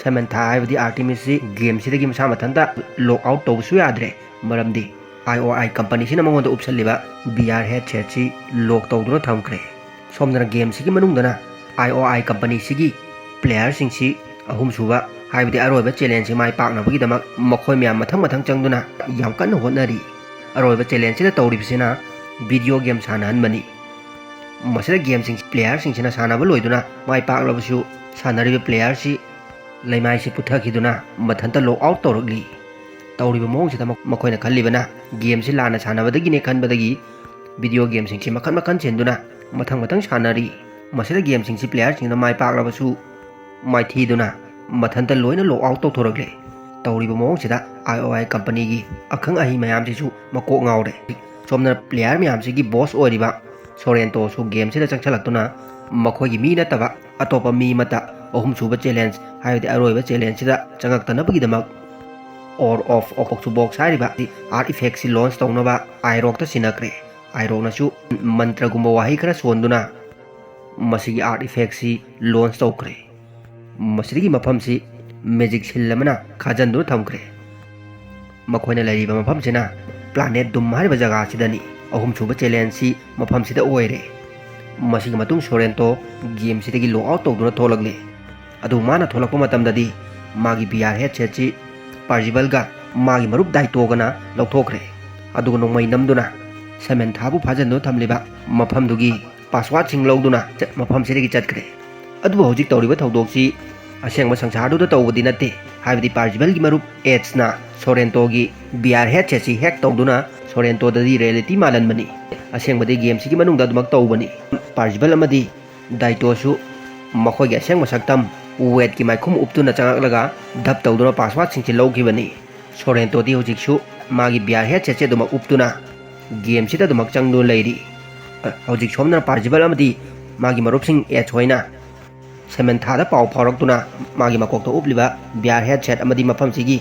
ꯁꯦꯃꯦꯟꯊꯥ ꯍꯥꯏꯕꯗꯤ ꯑꯥꯔꯇꯤꯃꯤꯁꯁꯤ ꯒꯦꯝꯁꯤꯗꯒꯤ ꯃꯁꯥ ꯃꯊꯟꯇ ꯂꯣꯛ ꯑꯥꯎꯠ ꯇꯧꯕꯁꯨ ꯌꯥꯗ꯭ꯔꯦ, ꯃꯔꯝꯗꯤ ꯑꯥꯏ ꯑꯣ ꯑꯥꯏ ꯀꯝꯄꯅꯤꯁꯤꯅ ꯃꯉꯣꯟꯗ ꯎꯞꯁꯜꯂꯤꯕ ꯕꯤ ꯑꯥꯔ ꯍꯦꯠꯁꯦꯠꯁꯤ ꯂꯣꯛ ꯇꯧꯗꯨꯅ ꯊꯝꯈ꯭ꯔꯦ꯫ ꯁꯣꯝꯗꯅ ꯒꯦꯝꯁꯤꯒꯤ ꯃꯅꯨꯡꯗꯅ ꯑꯥꯏ ꯑꯣ ꯑꯥꯏ ꯀꯝꯄꯅꯤꯁꯤꯒꯤ ꯄ꯭ꯂꯦꯌꯔꯁꯤꯡꯁꯤ ꯑꯍꯨꯝꯁꯨꯕ, ꯍꯥꯏꯕꯗꯤ ꯑꯔꯣꯏꯕ ꯆꯦꯂꯦꯟꯖꯁꯤ ꯃꯥꯏ ꯄꯥꯛꯅꯕꯒꯤꯗꯃꯛ ꯃꯈꯣꯏ ꯃꯌꯥꯝ ꯃꯊꯪ ꯃꯊꯪ ꯆꯪꯗꯨꯅ ꯌꯥꯝ ꯀꯟꯅ ꯍꯣꯠꯅꯔꯤ꯫ ꯑꯔꯣꯏꯕ ꯆꯦꯂꯦꯟꯖꯁꯤꯗ ꯇꯧꯔꯤꯕꯁꯤꯅ ꯚꯤꯗꯤꯑꯣ ꯒꯦꯝ ꯁꯥꯟꯅꯍꯟꯕꯅꯤ꯫ ꯃꯁꯤꯗ ꯒꯦꯝꯁꯤꯡ ꯄ꯭ꯂꯦꯌꯔꯁꯤꯡꯁꯤꯅ ꯁꯥꯟꯅꯕ ꯂꯣꯏꯗꯨꯅ ꯃꯥꯏ ꯄꯥꯛꯂꯕꯁꯨ, ꯁꯥꯟꯅꯔꯤꯕ ꯄ꯭ꯂꯦꯌꯔꯁꯤ ꯂꯩꯃꯥꯏꯁꯤ ꯄꯨꯊꯈꯤꯗꯨꯅ ꯃꯊꯟꯇ ꯂꯣꯛ ꯑꯥꯎꯠ ꯇꯧꯔꯛꯂꯤ꯫ ꯇꯧꯔꯤꯕ ꯃꯑꯣꯡꯁꯤꯗ ꯃꯈꯣꯏꯅ ꯈꯜꯂꯤꯕꯅ ꯒꯦꯝꯁꯤ ꯂꯥꯟꯅ ꯁꯥꯟꯅꯕꯗꯒꯤꯅꯦ ꯈꯟꯕꯗꯒꯤ ꯚꯤꯗꯤꯑꯣ ꯒꯦꯝꯁꯤꯡꯁꯤ ꯃꯈꯟ ꯃꯈꯟ ꯁꯤꯟꯗꯨꯅ ꯃꯊꯪ ꯃꯊꯪ ꯁꯥꯟꯅꯔꯤ꯫ ꯃꯁꯤꯗ ꯒꯦꯝꯁꯤꯡꯁꯤ ꯄ꯭ꯂꯦꯌꯔꯁꯤꯡꯅ ꯃꯥꯏ ꯄꯥꯛꯂꯕꯁꯨ ꯃꯥꯏꯊꯤꯗꯨꯅ ꯃꯊꯟꯇ ꯂꯣꯏꯅ ꯂꯣꯛ ꯑꯥꯎꯠ ꯇꯧꯊꯣꯔꯛꯂꯦ꯫ ꯇꯧꯔꯤꯕ ꯃꯑꯣꯡꯁꯤꯗ ꯑꯥꯏ ꯑꯣ ꯑꯥꯏ ꯀꯝꯄꯅꯤꯒꯤ ꯑꯈꯪ ꯑꯍꯩ ꯃꯌꯥꯝꯁꯤꯁꯨ ꯃꯀꯣꯛ ꯉꯥꯎꯔꯦ꯫ ꯁꯣꯝꯗꯅ ꯄ꯭ꯂꯦꯌꯔ ꯃꯌꯥꯝꯁꯤꯒꯤ ꯕꯣꯁ ꯑꯣꯏꯔꯤꯕ ꯁꯣꯔꯦꯟꯇꯣꯁꯨ ꯒꯦꯝꯁꯤꯗ ꯆꯪꯁꯤꯜꯂꯛꯇꯨꯅ ꯃꯈꯣꯏꯒꯤ ꯃꯤ ꯅꯠꯇꯕ ꯑꯇꯣꯞꯄ ꯃꯤ ꯑꯃꯠꯇ ꯑꯍꯨꯝꯁꯨꯕ ꯆꯦꯂꯦꯟꯖ, ꯍꯥꯏꯕꯗꯤ ꯑꯔꯣꯏꯕ ꯆꯦꯂꯦꯟꯖꯁꯤꯗ ꯆꯪꯉꯛꯇꯅꯕꯒꯤꯗꯃꯛ ꯑꯣꯔ ꯑꯣꯐ ꯑꯣꯀꯣꯛꯁꯨ ꯕꯣꯛꯁ ꯍꯥꯏꯔꯤꯕ ꯑꯥꯔꯠ ꯏꯐꯦꯛꯁꯤ ꯂꯣꯟꯆ ꯇꯧꯅꯕ ꯑꯥꯏꯔꯣꯛꯇ ꯁꯤꯟꯅꯈ꯭ꯔꯦ꯫ ꯑꯥꯏꯔꯣꯛꯅꯁꯨ ꯃꯟꯇ꯭ꯔꯒꯨꯝꯕ ꯋꯥꯍꯩ ꯈꯔ ꯁꯣꯟꯗꯨꯅ ꯃꯁꯤꯒꯤ ꯑꯥꯔꯠ ꯏꯐꯦꯛꯁꯤ ꯂꯣꯟꯆ ꯇꯧꯈ꯭ꯔꯦ꯫ ꯃꯁꯤꯗꯒꯤ ꯃꯐꯝꯁꯤ ꯃꯦꯖꯤꯛ ꯁꯤꯜ ꯑꯃꯅ ꯈꯥꯖꯤꯟꯗꯨꯅ ꯊꯝꯈ꯭ꯔꯦ꯫ ꯃꯈꯣꯏꯅ ꯂꯩꯔꯤꯕ ꯃꯐꯝꯁꯤꯅ ꯄ꯭ꯂꯥꯅꯦꯠ ꯗꯨꯝ ꯍꯥꯏꯔꯤꯕ ꯖꯒꯥ ꯑꯁꯤꯗꯅꯤ꯫ ꯑꯍꯨꯝꯁꯨꯕ ꯆꯦꯂꯦꯟꯖꯁꯤ ꯃꯐꯝꯁꯤꯗ ꯑꯣꯏꯔꯦ꯫ ꯃꯁꯤꯒꯤ ꯃꯇꯨꯡ ꯁꯣꯔꯦꯟꯇꯣ ꯒꯦꯝꯁꯤꯗꯒꯤ ꯂꯣꯛ ꯑꯥꯎꯠ ꯇꯧꯗꯨꯅ ꯊꯣꯛꯂꯛꯂꯦ꯫ ꯑꯗꯨꯕꯨ ꯃꯥꯅ ꯊꯣꯛꯂꯛꯄ ꯃꯇꯝꯗꯗꯤ ꯃꯥꯒꯤ ꯚꯤ ꯑꯥꯔ ꯍꯦꯗꯁꯦꯠꯁꯤ ꯄꯥꯔꯖꯤꯕꯜꯒ ꯃꯥꯒꯤ ꯃꯔꯨꯞ ꯗꯥꯏꯇꯣꯒꯅ ꯂꯧꯊꯣꯛꯈ꯭ꯔꯦ꯫ ꯑꯗꯨꯒ ꯅꯣꯡꯃꯩ ꯅꯝꯗꯨꯅ ꯁꯦꯃꯦꯟꯊꯥꯕꯨ ꯐꯥꯖꯤꯟꯗꯨꯅ ꯊꯝꯂꯤꯕ ꯃꯐꯝꯗꯨꯒꯤ ꯄꯥꯁꯋꯥꯔꯗꯁꯤꯡ ꯂꯧꯗꯨꯅ ꯆꯠ-, ꯃꯐꯝꯁꯤꯗꯒꯤ ꯆꯠꯈ꯭ꯔꯦ꯫ ꯑꯗꯨꯕꯨ ꯍꯧꯖꯤꯛ ꯇꯧꯔꯤꯕ ꯊꯧꯗꯣꯛꯁꯤ ꯑꯁꯦꯡꯕ ꯁꯪꯁꯥꯔꯗꯨꯗ ꯇꯧꯕꯗꯤ ꯅꯠꯇꯦ꯫ ꯍꯥꯏꯕꯗꯤ ꯄꯥꯔꯖꯤꯕꯜꯒꯤ ꯃꯔꯨꯞ ꯑꯦꯠꯁꯅ ꯁꯣꯔꯦꯟꯇꯣꯒꯤ ꯚꯤ ꯑꯥꯔ ꯍꯦꯗꯁꯦꯠꯁꯤ ꯍꯦꯛ ꯇꯧꯗꯨꯅ ꯁꯣꯔꯦꯟꯇꯣꯗꯗꯤ ꯔꯤꯌꯦꯂꯤꯇꯤ ꯃꯥꯜꯍꯟꯕꯅꯤ꯫ ꯑꯁꯦꯡꯕꯗꯤ ꯒꯦꯝꯁꯤꯒꯤ ꯃꯅꯨꯡꯗ ꯑꯗꯨꯃꯛ ꯇꯧꯕꯅꯤ꯫ ꯄꯥꯔꯖꯤꯕꯜ ꯑꯃꯗꯤ ꯗꯥꯏꯇꯣꯁꯨ ꯃꯈꯣꯏꯒꯤ ꯑꯁꯦꯡꯕ ꯁꯛꯇꯝ ꯋꯦꯠꯀꯤ ꯃꯥꯏꯈꯨꯝ ꯎꯞꯇꯨꯅ ꯆꯪꯂꯛꯂꯒ ꯙꯞ ꯇꯧꯗꯨꯅ ꯄꯥꯁꯋꯥꯔꯗꯁꯤꯡꯁꯤ ꯂꯧꯈꯤꯕꯅꯤ꯫ ꯁꯣꯔꯦꯟꯇꯣꯗꯤ ꯍꯧꯖꯤꯛꯁꯨ ꯃꯥꯒꯤ ꯚꯤ ꯑꯥꯔ ꯍꯦꯗꯁꯦꯠꯁꯦ ꯑꯗꯨꯃꯛ ꯎꯞꯇꯨꯅ ꯒꯦꯝꯁꯤꯗ ꯑꯗꯨꯃꯛ ꯆꯪꯗꯨꯅ ꯂꯩꯔꯤ꯫ ꯑ, ꯍꯧꯖꯤꯛ ꯁꯣꯝꯗꯅ ꯄꯥꯔꯖꯤꯕꯜ ꯑꯃꯗꯤ ꯃꯥꯒꯤ ꯃꯔꯨꯞꯁꯤꯡ ꯑꯦꯠꯁ ꯍꯣꯏꯅ ꯁꯦꯃꯦꯟꯊꯥꯗ ꯄꯥꯎ ꯐꯥꯎꯔꯛꯇꯨꯅ ꯃꯥꯒꯤ ꯃꯀꯣꯛꯇ ꯎꯞꯂꯤꯕ ꯚꯤ ꯑꯥꯔ ꯍꯦꯗꯁꯦꯠ ꯑꯃꯗꯤ ꯃꯐꯝꯁꯤꯒꯤ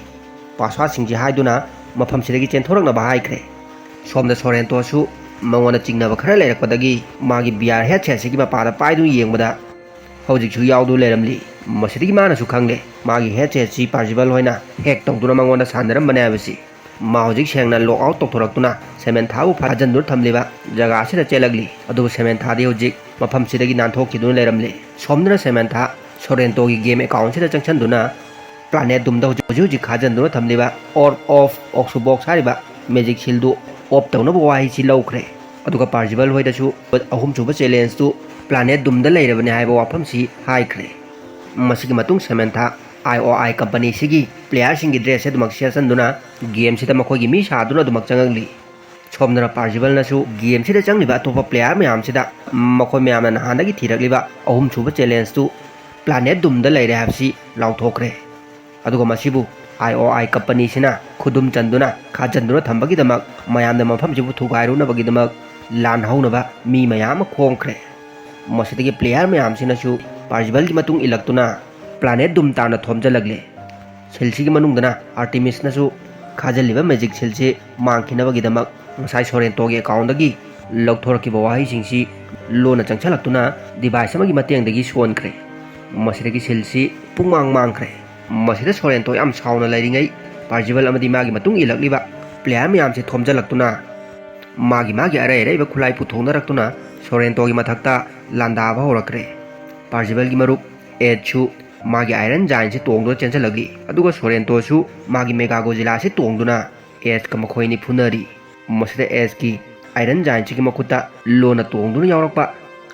ꯄꯥꯁꯋꯥꯔꯗꯁꯤꯡꯁꯤ ꯍꯥꯏꯗꯨꯅ ꯃꯐꯝꯁꯤꯗꯒꯤ ꯆꯦꯟꯊꯣꯔꯛꯅꯕ ꯍꯥꯏꯈ꯭ꯔꯦ꯫ ꯁꯣꯝꯗ ꯁꯣꯔꯦꯟꯇꯣꯁꯨ ꯃꯉꯣꯟꯗ ꯆꯤꯡꯅꯕ ꯈꯔ ꯂꯩꯔꯛꯄꯗꯒꯤ ꯃꯥꯒꯤ ꯚꯤ ꯑꯥꯔ ꯍꯦꯗꯁꯦꯠꯁꯤꯒꯤ ꯃꯄꯥꯗ ꯄꯥꯏꯗꯨꯅ ꯌꯦꯡꯕꯗ ꯍꯧꯖꯤꯛꯁꯨ ꯌꯥꯎꯗꯨꯅ ꯂꯩꯔꯝꯂꯤ꯫ ꯃꯁꯤꯗꯒꯤ ꯃꯥꯅꯁꯨ ꯈꯪꯂꯦ ꯃꯥꯒꯤ ꯍꯦꯗꯁꯦꯠꯁꯤ ꯄꯥꯔꯖꯤꯕꯜ ꯍꯣꯏꯅ ꯍꯦꯛ ꯇꯧꯗꯨꯅ ꯃꯉꯣꯟꯗ ꯁꯥꯟꯅꯔꯝꯕꯅꯦ ꯍꯥꯏꯕꯁꯤ꯫ ꯃꯥ ꯍꯧꯖꯤꯛ ꯁꯦꯡꯅ ꯂꯣꯛ ꯑꯥꯎꯠ ꯇꯧꯊꯣꯔꯛꯇꯨꯅ ꯁꯦꯃꯦꯟꯊꯥꯕꯨ ꯐꯥꯖꯤꯟꯗꯨꯅ ꯊꯝꯂꯤꯕ ꯖꯒꯥ ꯑꯁꯤꯗ ꯆꯦꯜꯂꯛꯂꯤ꯫ ꯑꯗꯨꯕꯨ ꯁꯦꯃꯦꯟꯊꯥꯗꯤ ꯍꯧꯖꯤꯛ ꯃꯐꯝꯁꯤꯗꯒꯤ ꯅꯥꯟꯊꯣꯛꯈꯤꯗꯨꯅ ꯂꯩꯔꯝꯂꯦ꯫ ꯁꯣꯝꯗꯅ ꯁꯦꯃꯦꯟꯊꯥ ꯁꯣꯔꯦꯟꯇꯣꯒꯤ ꯒꯦꯝ ꯑꯦꯀꯥꯎꯟꯁꯤꯗ ꯆꯪꯁꯤꯟꯗꯨꯅ ꯄ꯭ꯂꯥꯅꯦꯠ ꯗꯨꯝꯗ ꯍꯧꯖꯤꯛ ꯍꯧꯖꯤꯛ ꯍꯧꯖꯤꯛ ꯈꯥꯖꯤꯟꯗꯨꯅ ꯊꯝꯂꯤꯕ ꯑꯣꯔ ꯑꯣꯐ ꯑꯣꯛꯁꯨꯕꯣꯛꯁ ꯍꯥꯏꯔꯤꯕ ꯃꯦꯖꯤꯛ ꯁꯤꯜꯗꯨ ꯑꯣꯐ ꯇꯧꯅꯕ ꯋꯥꯍꯩꯁꯤ ꯂꯧꯈ꯭ꯔꯦ꯫ ꯑꯗꯨꯒ ꯄꯥꯔꯖꯤꯕꯜ ꯍꯣꯏꯗꯁꯨ ꯑꯍꯨꯝꯁꯨꯕ ꯆꯦꯂꯦꯟꯖꯇꯨ ꯄ꯭ꯂꯥꯅꯦꯠ ꯗꯨꯝꯗ ꯂꯩꯔꯕꯅꯤ ꯍꯥꯏꯕ ꯋꯥꯐꯝꯁꯤ ꯍꯥꯏꯈ꯭ꯔꯦ꯫ ꯃꯁꯤꯒꯤ ꯃꯇꯨꯡ ꯁꯦꯃꯦꯟꯊꯥ ꯑꯥꯏ ꯑꯣ ꯑꯥꯏ ꯀꯝꯄꯅꯤꯁꯤꯒꯤ ꯄ꯭ꯂꯦꯌꯔꯁꯤꯡꯒꯤ ꯗ꯭ꯔꯦꯁꯁꯦ ꯑꯗꯨꯃꯛ ꯁꯦꯠꯆꯟꯗꯨꯅ ꯒꯦꯝꯁꯤꯗ ꯃꯈꯣꯏꯒꯤ ꯃꯤ ꯁꯥꯗꯨꯅ ꯑꯗꯨꯃꯛ ꯆꯪꯉꯛꯂꯤ꯫ ꯁꯣꯝꯗꯅ ꯄꯥꯔꯖꯤꯕꯜꯅꯁꯨ ꯒꯦꯝꯁꯤꯗ ꯆꯪꯂꯤꯕ ꯑꯇꯣꯞꯄ ꯄ꯭ꯂꯦꯌꯔ ꯃꯌꯥꯝꯁꯤꯗ ꯃꯈꯣꯏ ꯃꯌꯥꯝꯅ ꯅꯍꯥꯟꯗꯒꯤ ꯊꯤꯔꯛꯂꯤꯕ ꯑꯍꯨꯝꯁꯨꯕ ꯆꯦꯂꯦꯟꯖꯇꯨ ꯄ꯭ꯂꯥꯅꯦꯠ ꯗꯨꯝꯗ ꯂꯩꯔꯦ ꯍꯥꯏꯕꯁꯤ ꯂꯥꯎꯊꯣꯛꯈ꯭ꯔꯦ꯫ ꯑꯗꯨꯒ ꯃꯁꯤꯕꯨ ꯑꯥꯏ ꯑꯣ ꯑꯥꯏ ꯀꯝꯄꯅꯤꯁꯤꯅ ꯈꯨꯗꯨꯝ ꯆꯟꯗꯨꯅ ꯈꯥꯖꯟꯗꯨꯅ ꯊꯝꯕꯒꯤꯗꯃꯛ ꯃꯌꯥꯝꯅ ꯃꯐꯝꯁꯤꯕꯨ ꯊꯨꯒꯥꯏꯔꯨꯅꯕꯒꯤꯗꯃꯛ ꯂꯥꯟ ꯍꯧꯅꯕ ꯃꯤ ꯃꯌꯥꯝ ꯑꯃ ꯈꯣꯝꯈ꯭ꯔꯦ꯫ ꯃꯁꯤꯗꯒꯤ ꯄ꯭ꯂꯦꯌꯔ ꯃꯌꯥꯝꯁꯤꯅꯁꯨ ꯄꯥꯔꯖꯤꯕꯜꯒꯤ ꯃꯇꯨꯡ ꯏꯜꯂꯛꯇꯨꯅ ꯄ꯭ꯂꯥꯅꯦꯠ ꯗꯨꯝ ꯇꯥꯟꯅ ꯊꯣꯝꯖꯤꯜꯂꯛꯂꯦ꯫ ꯁꯤꯜꯁꯤꯒꯤ ꯃꯅꯨꯡꯗꯅ ꯑꯥꯔꯇꯤꯃꯤꯁꯅꯁꯨ ꯈꯥꯖꯤꯜꯂꯤꯕ ꯃꯦꯖꯤꯛ ꯁꯤꯜꯁꯤ ꯃꯥꯡꯈꯤꯅꯕꯒꯤꯗꯃꯛ ꯉꯁꯥꯏ ꯁꯣꯔꯦꯟꯇꯣꯒꯤ ꯑꯦꯀꯥꯎꯟꯗꯒꯤ ꯂꯧꯊꯣꯔꯛꯈꯤꯕ ꯋꯥꯍꯩꯁꯤꯡꯁꯤ ꯂꯣꯟꯅ ꯆꯪꯁꯤꯜꯂꯛꯇꯨꯅ ꯗꯤꯚꯥꯏꯁ ꯑꯃꯒꯤ ꯃꯇꯦꯡꯗꯒꯤ ꯁꯣꯟꯈ꯭ꯔꯦ꯫ ꯃꯁꯤꯗꯒꯤ ꯁꯤꯜꯁꯤ ꯄꯨꯡꯃꯥꯡ ꯃꯥꯡꯈ꯭ꯔꯦ꯫ ꯃꯁꯤꯗ ꯁꯣꯔꯦꯟꯇꯣ ꯌꯥꯝ ꯁꯥꯎꯅ ꯂꯩꯔꯤꯉꯩ ꯄꯥꯔꯖꯤꯕꯜ ꯑꯃꯗꯤ ꯃꯥꯒꯤ ꯃꯇꯨꯡ ꯏꯜꯂꯛꯂꯤꯕ ꯄ꯭ꯂꯦꯌꯔ ꯃꯌꯥꯝꯁꯦ ꯊꯣꯝꯖꯤꯜꯂꯛꯇꯨꯅ ꯃꯥꯒꯤ ꯃꯥꯒꯤ ꯑꯔꯩ ꯑꯔꯩꯕ ꯈꯨꯠꯂꯥꯏ ꯄꯨꯊꯣꯛꯅꯔꯛꯇꯨꯅ ꯁꯣꯔꯦꯟꯇꯣꯒꯤ ꯃꯊꯛꯇ ꯂꯥꯟꯗꯥꯕ ꯍꯧꯔꯛꯈ꯭ꯔꯦ꯫ ꯄꯥꯔꯖꯤꯕꯜꯒꯤ ꯃꯔꯨꯞ ꯑꯦꯖꯁꯨ ꯃꯥꯒꯤ ꯑꯥꯏꯔꯟ ꯖꯥꯏꯟꯁꯦ ꯇꯣꯡꯗꯨꯅ ꯆꯦꯟꯁꯤꯜꯂꯛꯂꯤ, ꯑꯗꯨꯒ ꯁꯣꯔꯦꯟꯇꯣꯁꯨ ꯃꯥꯒꯤ ꯃꯦꯒꯥ ꯒꯣꯖꯤꯂꯥꯁꯦ ꯇꯣꯡꯗꯨꯅ ꯑꯦꯖꯀ ꯃꯈꯣꯏ ꯑꯅꯤ ꯐꯨꯅꯔꯤ꯫ ꯃꯁꯤꯗ ꯑꯦꯖꯀꯤ ꯑꯥꯏꯔꯟ ꯖꯥꯏꯟꯁꯤꯒꯤ ꯃꯈꯨꯠꯇ ꯂꯣꯟꯅ ꯇꯣꯡꯗꯨꯅ ꯌꯥꯎꯔꯛꯄ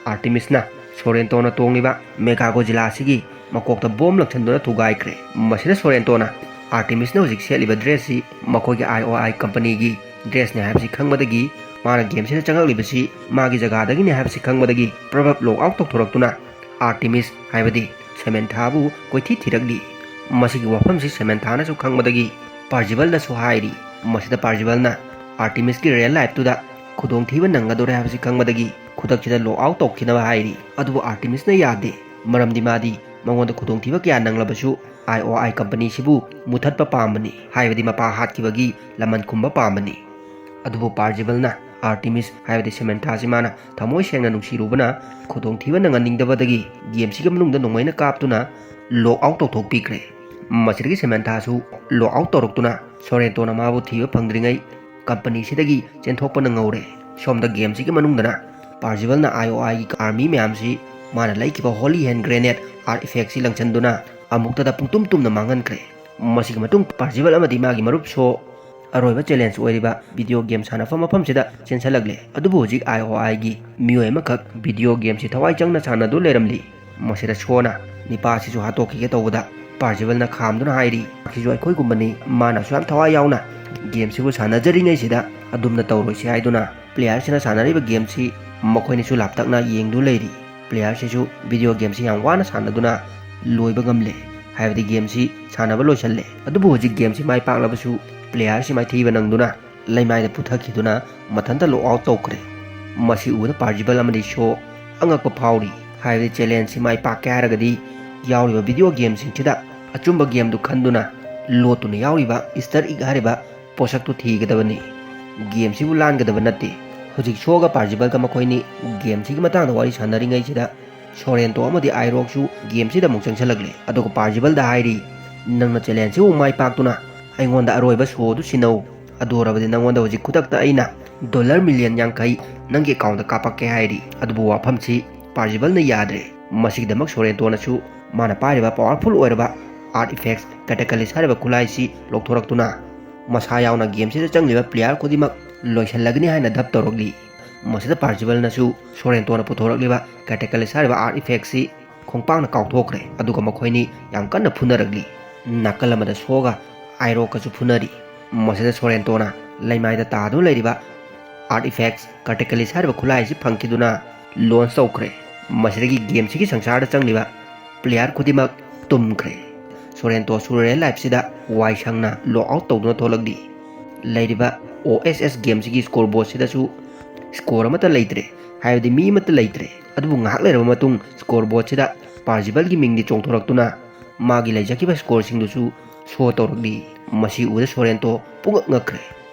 ꯑꯥꯔꯇꯤꯃꯤꯁꯅ ꯁꯣꯔꯦꯟꯇꯣꯅ ꯇꯣꯡꯂꯤꯕ ꯃꯦꯒꯥ ꯒꯣꯖꯤꯂꯥꯁꯤꯒꯤ ꯃꯀꯣꯛꯇ ꯕꯣꯝ ꯂꯪꯁꯟꯗꯨꯅ ꯊꯨꯒꯥꯏꯈ꯭ꯔꯦ꯫ ꯃꯁꯤꯗ ꯁꯣꯔꯦꯟꯇꯣꯅ ꯑꯥꯔꯇꯤꯃꯤꯁꯅ ꯍꯧꯖꯤꯛ ꯁꯦꯠꯂꯤꯕ ꯗ꯭ꯔꯦꯁꯁꯤ ꯃꯈꯣꯏꯒꯤ ꯑꯥꯏ ꯑꯣ ꯑꯥꯏ ꯀꯝꯄꯅꯤꯒꯤ ꯗ꯭ꯔꯦꯁꯅꯤ ꯍꯥꯏꯕꯁꯤ ꯈꯪꯕꯗꯒꯤ, ꯃꯥꯅ ꯒꯦꯝꯁꯤꯗ ꯆꯪꯂꯛꯂꯤꯕꯁꯤ ꯃꯥꯒꯤ ꯖꯒꯥꯗꯒꯤꯅꯤ ꯍꯥꯏꯕꯁꯤ ꯈꯪꯕꯗꯒꯤ, ꯄ꯭ꯔꯕꯞ ꯂꯣꯛ ꯑꯥꯎꯠ ꯇꯧꯊꯣꯔꯛꯇꯨꯅ ꯑꯥꯔꯇꯤꯃꯤꯁ ꯍꯥꯏꯕꯗꯤ ꯁꯦꯃꯦꯟꯊꯥꯕꯨ ꯀꯣꯏꯊꯤ ꯊꯤꯔꯛꯂꯤ꯫ ꯃꯁꯤꯒꯤ ꯋꯥꯐꯝꯁꯤ ꯁꯦꯃꯦꯟꯊꯥꯅꯁꯨ ꯈꯪꯕꯗꯒꯤ ꯄꯥꯔꯖꯤꯕꯜꯗꯁꯨ ꯍꯥꯏꯔꯤ꯫ ꯃꯁꯤꯗ ꯄꯥꯔꯖꯤꯕꯜꯅ ꯑꯥꯔꯇꯤꯃꯤꯁꯀꯤ ꯔꯤꯌꯦꯜ ꯂꯥꯏꯐꯇꯨꯗ ꯈꯨꯗꯣꯡꯊꯤꯕ ꯅꯪꯒꯗꯧꯔꯦ ꯍꯥꯏꯕꯁꯤ ꯈꯪꯕꯗꯒꯤ ꯈꯨꯗꯛꯁꯤꯗ ꯂꯣꯛ ꯑꯥꯎꯠ ꯇꯧꯈꯤꯅꯕ ꯍꯥꯏꯔꯤ꯫ ꯑꯗꯨꯕꯨ ꯑꯥꯔꯇꯤꯃꯤꯁꯅ ꯌꯥꯗꯦ, ꯃꯔꯝꯗꯤ ꯃꯥꯗꯤ ꯃꯉꯣꯟꯗ ꯈꯨꯗꯣꯡꯊꯤꯕ ꯀꯌꯥ ꯅꯪꯂꯕꯁꯨ ꯑꯥꯏ ꯑꯣ ꯑꯥꯏ ꯀꯝꯄꯅꯤꯁꯤꯕꯨ ꯃꯨꯊꯠꯄ ꯄꯥꯝꯕꯅꯤ, ꯍꯥꯏꯕꯗꯤ ꯃꯄꯥ ꯍꯥꯠꯈꯤꯕꯒꯤ ꯂꯃꯟ ꯈꯨꯝꯕ ꯄꯥꯝꯕꯅꯤ꯫ ꯑꯗꯨꯕꯨ ꯄꯥꯔꯖꯤꯕꯜꯅ ꯑꯥꯔꯇꯤꯃꯤꯁ ꯍꯥꯏꯕꯗꯤ ꯁꯦꯃꯦꯟꯊꯥꯁꯤ ꯃꯥꯅ ꯊꯃꯣꯏ ꯁꯦꯡꯅ ꯅꯨꯡꯁꯤꯔꯨꯕꯅ ꯈꯨꯗꯣꯡꯊꯤꯕ ꯅꯪꯍꯟꯅꯤꯡꯗꯕꯗꯒꯤ ꯒꯦꯝꯁꯤꯒꯤ ꯃꯅꯨꯡꯗ ꯅꯣꯡꯃꯩꯅ ꯀꯥꯞꯇꯨꯅ ꯂꯣꯛ ꯑꯥꯎꯠ ꯇꯧꯊꯣꯛꯄꯤꯈ꯭ꯔꯦ꯫ ꯃꯁꯤꯗꯒꯤ ꯁꯦꯃꯦꯟꯊꯥꯁꯨ ꯂꯣꯛ ꯑꯥꯎꯠ ꯇꯧꯔꯛꯇꯨꯅ ꯁꯣꯔꯦꯟꯇꯣꯅ ꯃꯥꯕꯨ ꯊꯤꯕ ꯐꯪꯗ꯭ꯔꯤꯉꯩ ꯀꯝꯄꯅꯤꯁꯤꯗꯒꯤ ꯆꯦꯟꯊꯣꯛꯄꯅ ꯉꯧꯔꯦ꯫ ꯁꯣꯝꯗ ꯒꯦꯝꯁꯤꯒꯤ ꯃꯅꯨꯡꯗꯅ ꯄꯥꯔꯖꯤꯕꯜꯅ ꯑꯥꯏ ꯑꯣ ꯑꯥꯏꯒꯤ ꯑꯥꯔꯃꯤ ꯃꯌꯥꯝꯁꯤ ꯃꯥꯅ ꯂꯩꯈꯤꯕ ꯍꯣꯂꯤ ꯍꯦꯟ ꯒ꯭ꯔꯦꯅꯦꯠ ꯑꯥꯔꯠ ꯏꯐꯦꯛꯁꯤ ꯂꯪꯁꯤꯟꯗꯨꯅ ꯑꯃꯨꯛꯇꯗ ꯄꯨꯡꯇꯨꯝ ꯇꯨꯝꯅ ꯃꯥꯡꯍꯟꯈ꯭ꯔꯦ꯫ ꯃꯁꯤꯒꯤ ꯃꯇꯨꯡ ꯄꯥꯔꯖꯤꯕꯜ ꯑꯃꯗꯤ ꯃꯥꯒꯤ ꯃꯔꯨꯞ ꯁꯣ ꯑꯔꯣꯏꯕ ꯆꯦꯂꯦꯟꯖ ꯑꯣꯏꯔꯤꯕ ꯚꯤꯗꯤꯑꯣ ꯒꯦꯝ ꯁꯥꯟꯅꯐꯝ ꯃꯐꯝꯁꯤꯗ ꯆꯦꯟꯁꯤꯜꯂꯛꯂꯦ꯫ ꯑꯗꯨꯕꯨ ꯍꯧꯖꯤꯛ ꯑꯥꯏ ꯑꯣ ꯑꯥꯏꯒꯤ ꯃꯤꯑꯣꯏ ꯑꯃꯈꯛ ꯚꯤꯗꯤꯑꯣ ꯒꯦꯝꯁꯤ ꯊꯋꯥꯏ ꯆꯪꯅ ꯁꯥꯟꯅꯗꯨ ꯂꯩꯔꯝꯂꯤ꯫ ꯃꯁꯤꯗ ꯁꯣꯅ ꯅꯤꯄꯥꯁꯤꯁꯨ ꯍꯥꯠꯇꯣꯛꯈꯤꯒꯦ ꯇꯧꯕꯗ ꯄꯥꯔꯖꯤꯕꯜꯅ ꯈꯥꯝꯗꯨꯅ ꯍꯥꯏꯔꯤ, "ꯃꯁꯤꯁꯨ ꯑꯩꯈꯣꯏꯒꯨꯝꯕꯅꯤ, ꯃꯥꯅꯁꯨ ꯌꯥꯝ ꯊꯋꯥꯏ ꯌꯥꯎꯅ ꯒꯦꯝꯁꯤꯕꯨ ꯁꯥꯟꯅꯖꯔꯤꯉꯩꯁꯤꯗ ꯑꯗꯨꯝꯅ ꯇꯧꯔꯣꯏꯁꯤ" ꯍꯥꯏꯗꯨꯅ ꯄ꯭ꯂꯦꯌꯔꯁꯤꯅ ꯁꯥꯟꯅꯔꯤꯕ ꯒꯦꯝꯁꯤ ꯃꯈꯣꯏꯅꯁꯨ ꯂꯥꯞꯇꯛꯅ ꯌꯦꯡꯗꯨ ꯂꯩꯔꯤ꯫ ꯄ꯭ꯂꯦꯌꯔꯁꯤꯁꯨ ꯚꯤꯗꯤꯑꯣ ꯒꯦꯝꯁꯤ ꯌꯥꯝ ꯋꯥꯅ ꯁꯥꯟꯅꯗꯨꯅ ꯂꯣꯏꯕ ꯉꯝꯂꯦ, ꯍꯥꯏꯕꯗꯤ ꯒꯦꯝꯁꯤ ꯁꯥꯟꯅꯕ ꯂꯣꯏꯁꯜꯂꯦ꯫ ꯑꯗꯨꯕꯨ ꯍꯧꯖꯤꯛ ꯒꯦꯝꯁꯤ ꯃꯥꯏ ꯄꯥꯛꯂꯕꯁꯨ ꯄ꯭ꯂꯦꯌꯔꯁꯤ ꯃꯥꯏꯊꯤꯕ ꯅꯪꯗꯨꯅ ꯂꯩꯃꯥꯏꯗ ꯄꯨꯊꯈꯤꯗꯨꯅ ꯃꯊꯟꯇ ꯂꯣꯛ ꯑꯥꯎꯠ ꯇꯧꯈ꯭ꯔꯦ꯫ ꯃꯁꯤ ꯎꯕꯗ ꯄꯥꯔꯖꯤꯕꯜ ꯑꯃꯗꯤ ꯁꯣ ꯑꯉꯛꯄ ꯐꯥꯎꯔꯤ, ꯍꯥꯏꯕꯗꯤ ꯆꯦꯂꯦꯟꯖꯁꯤ ꯃꯥꯏ ꯄꯥꯛꯀꯦ ꯍꯥꯏꯔꯒꯗꯤ ꯌꯥꯎꯔꯤꯕ ꯚꯤꯗꯤꯑꯣ ꯒꯦꯝꯁꯤꯡꯁꯤꯗ ꯑꯆꯨꯝꯕ ꯒꯦꯝꯗꯨ ꯈꯟꯗꯨꯅ ꯂꯣꯠꯇꯨꯅ ꯌꯥꯎꯔꯤꯕ ꯏꯁꯇꯔ ꯏꯛ ꯍꯥꯏꯔꯤꯕ ꯄꯣꯠꯁꯛꯇꯨ ꯊꯤꯒꯗꯕꯅꯤ꯫ ꯒꯦꯝꯁꯤꯕꯨ ꯂꯥꯟꯒꯗꯕ ꯅꯠꯇꯦ, ꯍꯧꯖꯤꯛ ꯁꯣꯒ ꯄꯥꯔꯖꯤꯕꯜꯒ ꯃꯈꯣꯏꯅꯤ ꯒꯦꯝꯁꯤꯒꯤ ꯃꯇꯥꯡꯗ ꯋꯥꯔꯤ ꯁꯥꯟꯅꯔꯤꯉꯩꯁꯤꯗ, ꯁꯣꯔꯦꯟꯇꯣ ꯑꯃꯗꯤ ꯑꯥꯏꯔꯣꯛꯁꯨ ꯒꯦꯝꯁꯤꯗ ꯑꯃꯨꯛ ꯆꯪꯁꯤꯜꯂꯛꯂꯦ꯫ ꯑꯗꯨꯒ ꯄꯥꯔꯖꯤꯕꯜꯗ ꯍꯥꯏꯔꯤ, "ꯅꯪꯅ ꯆꯦꯂꯦꯟꯖꯁꯤꯕꯨ ꯃꯥꯏ ꯄꯥꯛꯇꯨꯅ ꯑꯩꯉꯣꯟꯗ ꯑꯔꯣꯏꯕ ꯁꯣ ꯑꯗꯨ ꯁꯤꯟꯅꯧ꯫ ꯑꯗꯨ ꯑꯣꯏꯔꯕꯗꯤ ꯅꯪꯉꯣꯟꯗ ꯍꯧꯖꯤꯛ ꯈꯨꯗꯛꯇ ꯑꯩꯅ ꯗꯣꯂꯔ ꯃꯤꯂꯤꯌꯟ ꯌꯥꯡꯈꯩ ꯅꯪꯒꯤ ꯑꯦꯀꯥꯎꯟꯗ ꯀꯥꯞꯄꯛꯀꯦ" ꯍꯥꯏꯔꯤ꯫ ꯑꯗꯨꯕꯨ ꯋꯥꯐꯝꯁꯤ ꯄꯥꯔꯖꯤꯕꯜꯅ ꯌꯥꯗ꯭ꯔꯦ꯫ ꯃꯁꯤꯒꯤꯗꯃꯛ ꯁꯣꯔꯦꯟꯇꯣꯅꯁꯨ ꯃꯥꯅ ꯄꯥꯏꯔꯤꯕ ꯄꯋꯥꯔꯐꯨꯜ ꯑꯣꯏꯔꯕ ꯑꯥꯔꯠ ꯏꯐꯦꯛꯁ ꯀꯦꯇꯥꯀꯂꯤꯁ ꯍꯥꯏꯔꯤꯕ ꯈꯨꯠꯂꯥꯏꯁꯤ ꯂꯧꯊꯣꯔꯛꯇꯨꯅ ꯃꯁꯥ ꯌꯥꯎꯅ ꯒꯦꯝꯁꯤꯗ ꯆꯪꯂꯤꯕ ꯄ꯭ꯂꯦꯌꯔ ꯈꯨꯗꯤꯡꯃꯛ ꯂꯣꯏꯁꯤꯜꯂꯒꯅꯤ ꯍꯥꯏꯅ ꯗꯞ ꯇꯧꯔꯛꯂꯤ꯫ ꯃꯁꯤꯗ ꯄꯥꯔꯖꯤꯕꯜꯅꯁꯨ ꯁꯣꯔꯦꯟꯇꯣꯅ ꯄꯨꯊꯣꯔꯛꯂꯤꯕ ꯀꯦꯇꯥꯀꯂꯤꯁ ꯍꯥꯏꯔꯤꯕ ꯑꯥꯔꯠ ꯏꯐꯦꯛꯁꯤ ꯈꯣꯡꯄꯥꯛꯅ ꯀꯥꯎꯊꯣꯛꯈ꯭ꯔꯦ, ꯑꯗꯨꯒ ꯃꯈꯣꯏꯅꯤ ꯌꯥꯝ ꯀꯟꯅ ꯐꯨꯅꯔꯛꯂꯤ꯫ ꯅꯥꯀꯜ ꯑꯃꯗ ꯁꯣꯒ ꯑꯥꯏꯔꯣꯛꯀꯁꯨ ꯐꯨꯅꯔꯤ꯫ ꯃꯁꯤꯗ ꯁꯣꯔꯦꯟꯇꯣꯅ ꯂꯩꯃꯥꯏꯗ ꯇꯥꯗꯨꯅ ꯂꯩꯔꯤꯕ ꯑꯥꯔꯠ ꯏꯐꯦꯛꯁ ꯀꯦꯇꯥꯀꯂꯤꯁ ꯍꯥꯏꯔꯤꯕ ꯈꯨꯠꯂꯥꯏ ꯑꯁꯤ ꯐꯪꯈꯤꯗꯨꯅ ꯂꯣꯟꯆ ꯇꯧꯈ꯭ꯔꯦ꯫ ꯃꯁꯤꯗꯒꯤ ꯒꯦꯝꯁꯤꯒꯤ ꯁꯪꯁꯥꯔꯗ ꯆꯪꯂꯤꯕ ꯄ꯭ꯂꯦꯌꯔ ꯈꯨꯗꯤꯡꯃꯛ ꯇꯨꯝꯈ꯭ꯔꯦ꯫ ꯁꯣꯔꯦꯟꯇꯣꯁꯨ ꯔꯤꯌꯦꯜ ꯂꯥꯏꯐꯁꯤꯗ ꯋꯥꯏ ꯁꯪꯅ ꯂꯣꯛ ꯑꯥꯎꯠ ꯇꯧꯗꯨꯅ ꯊꯣꯛꯂꯛꯂꯤ꯫ ꯂꯩꯔꯤꯕ ꯑꯣ ꯑꯦꯁ ꯑꯦꯁ ꯒꯦꯝꯁꯤꯒꯤ ꯁ꯭ꯀꯣꯔ ꯕꯣꯔꯗꯁꯤꯗꯁꯨ ꯁ꯭ꯀꯣꯔ ꯑꯃꯠꯇ ꯂꯩꯇ꯭ꯔꯦ, ꯍꯥꯏꯕꯗꯤ ꯃꯤ ꯑꯃꯠꯇ ꯂꯩꯇ꯭ꯔꯦ꯫ ꯑꯗꯨꯕꯨ ꯉꯥꯏꯍꯥꯛ ꯂꯩꯔꯕ ꯃꯇꯨꯡ ꯁ꯭ꯀꯣꯔ ꯕꯣꯔꯗꯁꯤꯗ ꯄꯥꯔꯖꯤꯕꯜꯒꯤ ꯃꯤꯡꯗꯤ ꯆꯣꯡꯊꯣꯔꯛꯇꯨꯅ ꯃꯥꯒꯤ ꯂꯩꯖꯈꯤꯕ ꯁ꯭ꯀꯣꯔꯁꯤꯡꯗꯨꯁꯨ ꯁꯣ ꯇꯧꯔꯛꯂꯤ꯫ ꯃꯁꯤ ꯎꯕꯗ ꯁꯣꯔꯦꯟꯇꯣ ꯄꯨꯡꯉꯛ ꯉꯛꯈ꯭ꯔꯦ꯫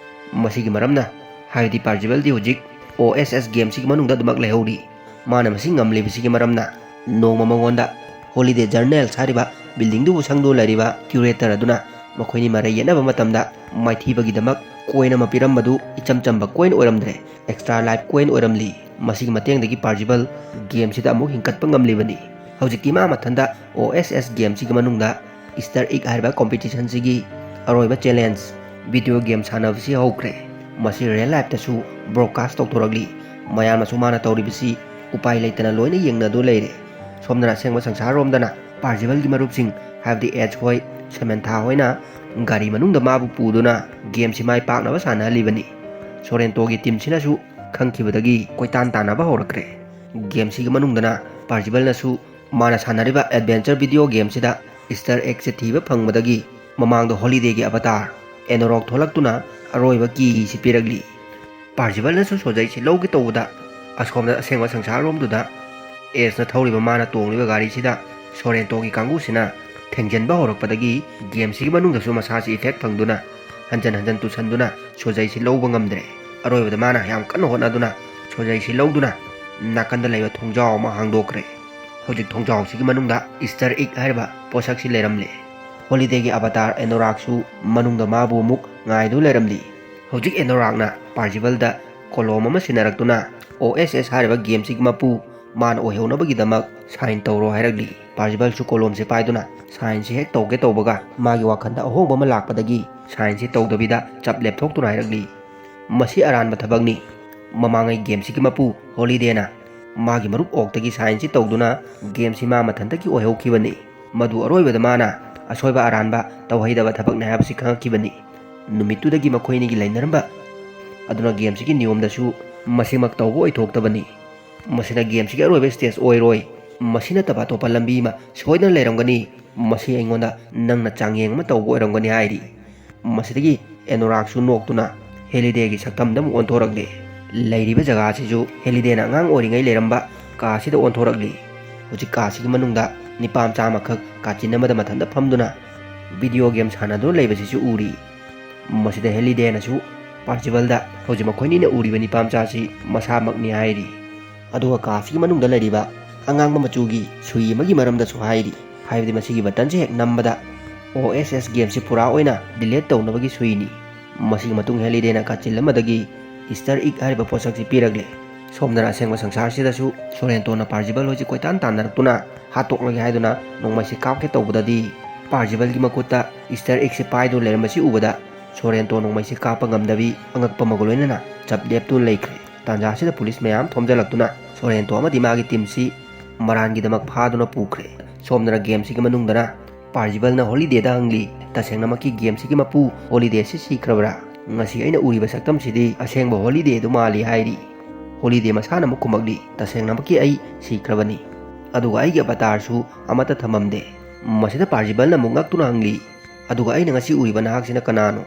ꯃꯁꯤꯒꯤ ꯃꯔꯝꯅ, ꯍꯥꯏꯕꯗꯤ ꯄꯥꯔꯖꯤꯕꯜꯗꯤ ꯍꯧꯖꯤꯛ ꯑꯣ ꯑꯦꯁ ꯑꯦꯁ ꯒꯦꯝꯁꯤꯒꯤ ꯃꯅꯨꯡꯗ ꯑꯗꯨꯃꯛ ꯂꯩꯍꯧꯔꯤ꯫ ꯃꯥꯅ ꯃꯁꯤ ꯉꯝꯂꯤꯕꯁꯤꯒꯤ ꯃꯔꯝꯅ, ꯅꯣꯡꯃ ꯃꯉꯣꯟꯗ ꯍꯣꯂꯤꯗꯦ ꯖꯔꯅꯦꯜꯁ ꯍꯥꯏꯔꯤꯕ ꯕꯤꯜꯗꯤꯡꯗꯨꯕꯨ ꯁꯪꯗꯨꯅ ꯂꯩꯔꯤꯕ ꯀ꯭ꯌꯨꯔꯦꯇꯔ ꯑꯗꯨꯅ ꯃꯈꯣꯏꯅꯤ ꯃꯔꯩ ꯌꯦꯠꯅꯕ ꯃꯇꯝꯗ ꯃꯥꯏꯊꯤꯕꯒꯤꯗꯃꯛ ꯀꯣꯏꯟ ꯑꯃ ꯄꯤꯔꯝꯕꯗꯨ ꯏꯆꯝ ꯆꯝꯕ ꯀꯣꯏꯟ ꯑꯣꯏꯔꯝꯗ꯭ꯔꯦ, ꯑꯦꯛꯁꯇ꯭ꯔꯥ ꯂꯥꯏꯐ ꯀꯣꯏꯟ ꯑꯣꯏꯔꯝꯂꯤ꯫ ꯃꯁꯤꯒꯤ ꯃꯇꯦꯡꯗꯒꯤ ꯄꯥꯔꯖꯤꯕꯜ ꯒꯦꯝꯁꯤꯗ ꯑꯃꯨꯛ ꯍꯤꯡꯀꯠꯄ ꯉꯝꯂꯤꯕꯅꯤ꯫ ꯍꯧꯖꯤꯛꯇꯤ ꯃꯥ ꯃꯊꯟꯇ ꯑꯣ ꯑꯦꯁ ꯑꯦꯁ ꯒꯦꯝꯁꯤꯒꯤ ꯃꯅꯨꯡꯗ ꯏꯁꯇꯔ ꯏꯒ ꯍꯥꯏꯔꯤꯕ ꯀꯣꯝꯄꯤꯇꯤꯁꯟꯁꯤꯒꯤ ꯑꯔꯣꯏꯕ ꯆꯦꯂꯦꯟꯖ ꯚꯤꯗꯤꯑꯣ ꯒꯦꯝ ꯁꯥꯟꯅꯕꯁꯤ ꯍꯧꯈ꯭ꯔꯦ꯫ ꯃꯁꯤ ꯔꯤꯌꯦꯜ ꯂꯥꯏꯐꯇꯁꯨ ꯕ꯭ꯔꯣꯗꯀꯥꯁ ꯇꯧꯊꯣꯔꯛꯂꯤ꯫ ꯃꯌꯥꯝꯅꯁꯨ ꯃꯥꯅ ꯇꯧꯔꯤꯕꯁꯤ ꯎꯄꯥꯏ ꯂꯩꯇꯅ ꯂꯣꯏꯅ ꯌꯦꯡꯅꯗꯨꯅ ꯂꯩꯔꯦ꯫ ꯁꯣꯝꯗꯅ ꯑꯁꯦꯡꯕ ꯁꯪꯁꯥꯔꯔꯣꯝꯗꯅ ꯄꯥꯔꯖꯤꯕꯜꯒꯤ ꯃꯔꯨꯞꯁꯤꯡ, ꯍꯥꯏꯕꯗꯤ ꯑꯦꯖ ꯍꯣꯏ, ꯁꯦꯃꯦꯟꯊꯥ ꯍꯣꯏꯅ ꯒꯥꯔꯤ ꯃꯅꯨꯡꯗ ꯃꯥꯕꯨ ꯄꯨꯗꯨꯅ ꯒꯦꯝꯁꯤ ꯃꯥꯏ ꯄꯥꯛꯅꯕ ꯁꯥꯟꯅꯍꯜꯂꯤꯕꯅꯤ꯫ ꯁꯣꯔꯦꯟꯇꯣꯒꯤ ꯇꯤꯝꯁꯤꯅꯁꯨ ꯈꯪꯈꯤꯕꯗꯒꯤ ꯀꯣꯏꯇꯥꯟ ꯇꯥꯟꯅꯕ ꯍꯧꯔꯛꯈ꯭ꯔꯦ꯫ ꯒꯦꯝꯁꯤꯒꯤ ꯃꯅꯨꯡꯗꯅ ꯄꯥꯔꯖꯤꯕꯜꯅꯁꯨ ꯃꯥꯅ ꯁꯥꯟꯅꯔꯤꯕ ꯑꯦꯗꯚꯦꯟꯆꯔ ꯚꯤꯗꯤꯑꯣ ꯒꯦꯝꯁꯤꯗ ꯏꯁꯇꯔ ꯑꯦꯒꯁꯦ ꯊꯤꯕ ꯐꯪꯕꯗꯒꯤ ꯃꯃꯥꯡꯗ ꯍꯣꯂꯤꯗꯦꯒꯤ ꯑꯕꯇꯥꯔ ꯑꯦꯅꯣꯔꯣꯛ ꯊꯣꯛꯂꯛꯇꯨꯅ ꯑꯔꯣꯏꯕ ꯀꯤꯁꯤ ꯄꯤꯔꯛꯂꯤ꯫ ꯄꯥꯔꯖꯤꯕꯜꯅꯁꯨ ꯁꯣꯖꯩꯁꯤ ꯂꯧꯒꯦ ꯇꯧꯕꯗ, ꯑꯁꯣꯝꯗ ꯑꯁꯦꯡꯕ ꯁꯪꯁꯥꯔꯔꯣꯝꯗꯨꯗ ꯑꯦꯖꯅ ꯊꯧꯔꯤꯕ ꯃꯥꯅ ꯇꯣꯡꯂꯤꯕ ꯒꯥꯔꯤꯁꯤꯗ ꯁꯣꯔꯦꯟꯇꯣꯒꯤ ꯀꯥꯡꯕꯨꯁꯤꯅ ꯊꯦꯡꯖꯤꯟꯕ ꯍꯧꯔꯛꯄꯗꯒꯤ ꯒꯦꯝꯁꯤꯒꯤ ꯃꯅꯨꯡꯗꯁꯨ ꯃꯁꯥꯁꯤ ꯏꯐꯦꯛ ꯐꯪꯗꯨꯅ ꯍꯟꯖꯟ ꯍꯟꯖꯟ ꯇꯨꯁꯟꯗꯨꯅ ꯁꯣꯖꯩꯁꯤ ꯂꯧꯕ ꯉꯝꯗ꯭ꯔꯦ꯫ ꯑꯔꯣꯏꯕꯗ ꯃꯥꯅ ꯌꯥꯝ ꯀꯟꯅ ꯍꯣꯠꯅꯗꯨꯅ ꯁꯣꯖꯩꯁꯤ ꯂꯧꯗꯨꯅ ꯅꯥꯀꯟꯗ ꯂꯩꯕ ꯊꯣꯡꯖꯥꯎ ꯑꯃ ꯍꯥꯡꯗꯣꯛꯈ꯭ꯔꯦ꯫ ꯍꯧꯖꯤꯛ ꯊꯣꯡꯖꯥꯎꯁꯤꯒꯤ ꯃꯅꯨꯡꯗ Easter egg ꯍꯥꯏꯔꯤꯕ ꯄꯣꯠꯁꯛꯁꯤ ꯂꯩꯔꯝꯂꯦ꯫ ꯍꯣꯂꯤꯗꯦꯒꯤ ꯑꯕꯇꯥꯔ ꯑꯦꯅꯣꯔꯥꯛꯁꯨ ꯃꯅꯨꯡꯗ ꯃꯥꯕꯨ ꯑꯃꯨꯛ ꯉꯥꯏꯗꯨꯅ ꯂꯩꯔꯝꯂꯤ꯫ ꯍꯧꯖꯤꯛ ꯑꯦꯅꯣꯔꯥꯛꯅ ꯄꯥꯔꯖꯤꯕꯜꯗ ꯀꯣꯂꯣꯝ ꯑꯃ ꯁꯤꯟꯅꯔꯛꯇꯨꯅ ꯑꯣ ꯑꯦꯁ ꯑꯦꯁ ꯍꯥꯏꯔꯤꯕ ꯒꯦꯝꯁꯤꯒꯤ ꯃꯄꯨ ꯃꯥꯅ ꯑꯣꯏꯍꯧꯅꯕꯒꯤꯗꯃꯛ ꯁꯥꯏꯟ ꯇꯧꯔꯣ ꯍꯥꯏꯔꯛꯂꯤ꯫ ꯄꯥꯔꯖꯤꯕꯜꯁꯨ ꯀꯣꯂꯣꯝꯁꯦ ꯄꯥꯏꯗꯨꯅ ꯁꯥꯏꯟꯁꯦ ꯍꯦꯛ ꯇꯧꯒꯦ ꯇꯧꯕꯒ ꯃꯥꯒꯤ ꯋꯥꯈꯜꯗ ꯑꯍꯣꯡꯕ ꯑꯃ ꯂꯥꯛꯄꯗꯒꯤ ꯁꯥꯏꯟꯁꯦ ꯇꯧꯗꯕꯤꯗ ꯆꯞ ꯂꯦꯞꯊꯣꯛꯇꯨꯅ ꯍꯥꯏꯔꯛꯂꯤ, "ꯃꯁꯤ ꯑꯔꯥꯟꯕ ꯊꯕꯛꯅꯤ꯫ ꯃꯃꯥꯡꯉꯩ ꯒꯦꯝꯁꯤꯒꯤ ꯃꯄꯨ ꯍꯣꯂꯤꯗꯦꯅ ꯃꯥꯒꯤ ꯃꯔꯨꯞ ꯑꯣꯛꯇꯒꯤ ꯁꯥꯏꯟꯁꯤ ꯇꯧꯗꯨꯅ ꯒꯦꯝꯁꯤ ꯃꯥ ꯃꯊꯟꯇꯒꯤ ꯑꯣꯏꯍꯧꯈꯤꯕꯅꯤ꯫ ꯃꯗꯨ ꯑꯔꯣꯏꯕꯗ ꯃꯥꯅ ꯑꯁꯣꯏꯕ ꯑꯔꯥꯟꯕ ꯇꯧꯍꯩꯗꯕ ꯊꯕꯛꯅꯤ ꯍꯥꯏꯕꯁꯤ ꯈꯪꯉꯛꯈꯤꯕꯅꯤ꯫ ꯅꯨꯃꯤꯠꯇꯨꯗꯒꯤ ꯃꯈꯣꯏꯅꯤꯒꯤ ꯂꯩꯅꯔꯝꯕ ꯑꯗꯨꯅ ꯒꯦꯝꯁꯤꯒꯤ ꯅꯤꯌꯣꯝꯗꯁꯨ ꯃꯁꯤꯃꯛ ꯇꯧꯕ ꯑꯣꯏꯊꯣꯛꯇꯕꯅꯤ꯫ ꯃꯁꯤꯅ ꯒꯦꯝꯁꯤꯒꯤ ꯑꯔꯣꯏꯕ ꯁ꯭ꯇꯦꯖ ꯑꯣꯏꯔꯣꯏ꯫ ꯃꯁꯤ ꯅꯠꯇꯕ ꯑꯇꯣꯞꯄ ꯂꯝꯕꯤ ꯑꯃ ꯁꯣꯏꯗꯅ ꯂꯩꯔꯝꯒꯅꯤ꯫ ꯃꯁꯤ ꯑꯩꯉꯣꯟꯗ ꯅꯪꯅ ꯆꯥꯡꯌꯦꯡ ꯑꯃ ꯇꯧꯕ ꯑꯣꯏꯔꯝꯒꯅꯤ" ꯍꯥꯏꯔꯤ꯫ ꯃꯁꯤꯗꯒꯤ ꯑꯦꯅꯣꯔꯥꯛꯁꯨ ꯅꯣꯛꯇꯨꯅ ꯍꯦꯂꯤꯗꯦꯒꯤ ꯁꯛꯇꯝꯗ ꯑꯃꯨꯛ ꯑꯣꯟꯊꯣꯔꯛꯂꯤ꯫ ꯂꯩꯔꯤꯕ ꯖꯒꯥꯁꯤꯁꯨ ꯍꯦꯂꯤꯗꯦꯅ ꯑꯉꯥꯡ ꯑꯣꯏꯔꯤꯉꯩ ꯂꯩꯔꯝꯕ ꯀꯥꯁꯤꯗ ꯑꯣꯟꯊꯣꯔꯛꯂꯤ꯫ ꯍꯧꯖꯤꯛ ꯀꯥꯁꯤꯒꯤ ꯃꯅꯨꯡꯗ ꯅꯤꯄꯥ ꯃꯆꯥ ꯑꯃꯈꯛ ꯀꯥꯆꯤꯟ ꯑꯃꯗ ꯃꯊꯟꯇ ꯐꯝꯗꯨꯅ ꯚꯤꯗꯤꯑꯣ ꯒꯦꯝ ꯁꯥꯟꯅꯗꯨꯅ ꯂꯩꯕꯁꯤꯁꯨ ꯎꯔꯤ꯫ ꯃꯁꯤꯗ ꯍꯦꯂꯤꯗꯦꯅꯁꯨ ꯄꯥꯔꯁꯤꯕꯜꯗ ꯍꯧꯖꯤꯛ ꯃꯈꯣꯏꯅꯤꯅ ꯎꯔꯤꯕ ꯅꯤꯄꯥ ꯃꯆꯥꯁꯤ ꯃꯁꯥꯃꯛꯅꯤ ꯍꯥꯏꯔꯤ꯫ ꯑꯗꯨꯒ ꯀꯥꯁꯤꯒꯤ ꯃꯅꯨꯡꯗ ꯂꯩꯔꯤꯕ ꯑꯉꯥꯡꯕ ꯃꯆꯨꯒꯤ ꯁꯨꯏ ꯑꯃꯒꯤ ꯃꯔꯝꯗꯁꯨ ꯍꯥꯏꯔꯤ꯫ ꯍꯥꯏꯕꯗꯤ ꯃꯁꯤꯒꯤ ꯕꯇꯟꯁꯦ ꯍꯦꯛ ꯅꯝꯕꯗ ꯑꯣ ꯑꯦꯁ ꯑꯦꯁ ꯒꯦꯝꯁꯤ ꯄꯨꯔꯥ ꯑꯣꯏꯅ ꯗꯤꯂꯦꯠ ꯇꯧꯅꯕꯒꯤ ꯁꯨꯏꯅꯤ꯫ ꯃꯁꯤꯒꯤ ꯃꯇꯨꯡ ꯍꯦꯂꯤꯗꯦꯅ ꯀꯥꯆꯤꯜ ꯑꯃꯗꯒꯤ ꯏꯁꯇꯔ ꯏꯛ ꯍꯥꯏꯔꯤꯕ ꯄꯣꯠꯁꯛꯁꯤ ꯄꯤꯔꯛꯂꯦ꯫ ꯁꯣꯝꯗꯅ ꯑꯁꯦꯡꯕ ꯁꯪꯁꯥꯔꯁꯤꯗꯁꯨ ꯁꯣꯔꯦꯟꯇꯣꯅ ꯄꯥꯔꯖꯤꯕꯜ ꯍꯣꯏꯁꯤ ꯀꯣꯏꯇꯥꯟ ꯇꯥꯟꯅꯔꯛꯇꯨꯅ ꯍꯥꯠꯇꯣꯛꯂꯒꯦ ꯍꯥꯏꯗꯨꯅ ꯅꯣꯡꯃꯩꯁꯤ ꯀꯥꯞꯀꯦ ꯇꯧꯕꯗꯗꯤ ꯄꯥꯔꯖꯤꯕꯜꯒꯤ ꯃꯈꯨꯠꯇ ꯏꯁꯇꯔ ꯏꯛꯁꯤ ꯄꯥꯏꯗꯨꯅ ꯂꯩꯔꯝꯕꯁꯤ ꯎꯕꯗ ꯁꯣꯔꯦꯟꯇꯣ ꯅꯣꯡꯃꯩꯁꯤ ꯀꯥꯞꯄ ꯉꯝꯗꯕꯤ ꯑꯉꯛꯄ ꯑꯃꯒ ꯂꯣꯏꯅꯅ ꯆꯞ ꯂꯦꯞꯇꯨꯅ ꯂꯩꯈ꯭ꯔꯦ꯫ ꯇꯥꯟꯖꯥꯁꯤꯗ ꯄꯨꯂꯤꯁ ꯃꯌꯥꯝ ꯊꯣꯝꯖꯤꯜꯂꯛꯇꯨꯅ ꯁꯣꯔꯦꯟꯇꯣ ꯑꯃꯗꯤ ꯃꯥꯒꯤ ꯇꯤꯝꯁꯤ ꯃꯔꯥꯟꯒꯤꯗꯃꯛ ꯐꯥꯗꯨꯅ ꯄꯨꯈ꯭ꯔꯦ꯫ ꯁꯣꯝꯗꯅ ꯒꯦꯝꯁꯤꯒꯤ ꯃꯅꯨꯡꯗꯅ ꯄꯥꯔꯖꯤꯕꯜꯅ ꯍꯣꯂꯤꯗꯦꯗ ꯍꯪꯂꯤ, "ꯇꯁꯦꯡꯅꯃꯛꯀꯤ ꯒꯦꯝꯁꯤꯒꯤ ꯃꯄꯨ ꯍꯣꯂꯤꯗꯦꯁꯤ ꯁꯤꯈ꯭ꯔꯕ꯭ꯔꯥ? ꯉꯁꯤ ꯑꯩꯅ ꯎꯔꯤꯕ ꯁꯛꯇꯝꯁꯤꯗꯤ ꯑꯁꯦꯡꯕ ꯍꯣꯂꯤꯗꯦ ꯑꯗꯨ ꯃꯥꯜꯂꯤ" ꯍꯥꯏꯔꯤ꯫ ꯍꯣꯂꯤꯗꯦ ꯃꯁꯥꯅ ꯑꯃꯨꯛ ꯈꯨꯝꯃꯛꯂꯤ, "ꯇꯁꯦꯡꯅꯃꯛꯀꯤ ꯑꯩ ꯁꯤꯈ꯭ꯔꯕꯅꯤ, ꯑꯗꯨꯒ ꯑꯩꯒꯤ ꯑꯕꯇꯥꯔꯁꯨ ꯑꯃꯠꯇ ꯊꯝꯃꯝꯗꯦ"꯫ ꯃꯁꯤꯗ ꯄꯥꯔꯖꯤꯕꯜꯅ ꯑꯃꯨꯛ ꯉꯛꯇꯨꯅ ꯍꯪꯂꯤ, "ꯑꯗꯨꯒ ꯑꯩꯅ ꯉꯁꯤ ꯎꯔꯤꯕ ꯅꯍꯥꯛꯁꯤꯅ ꯀꯅꯥꯅꯣ?"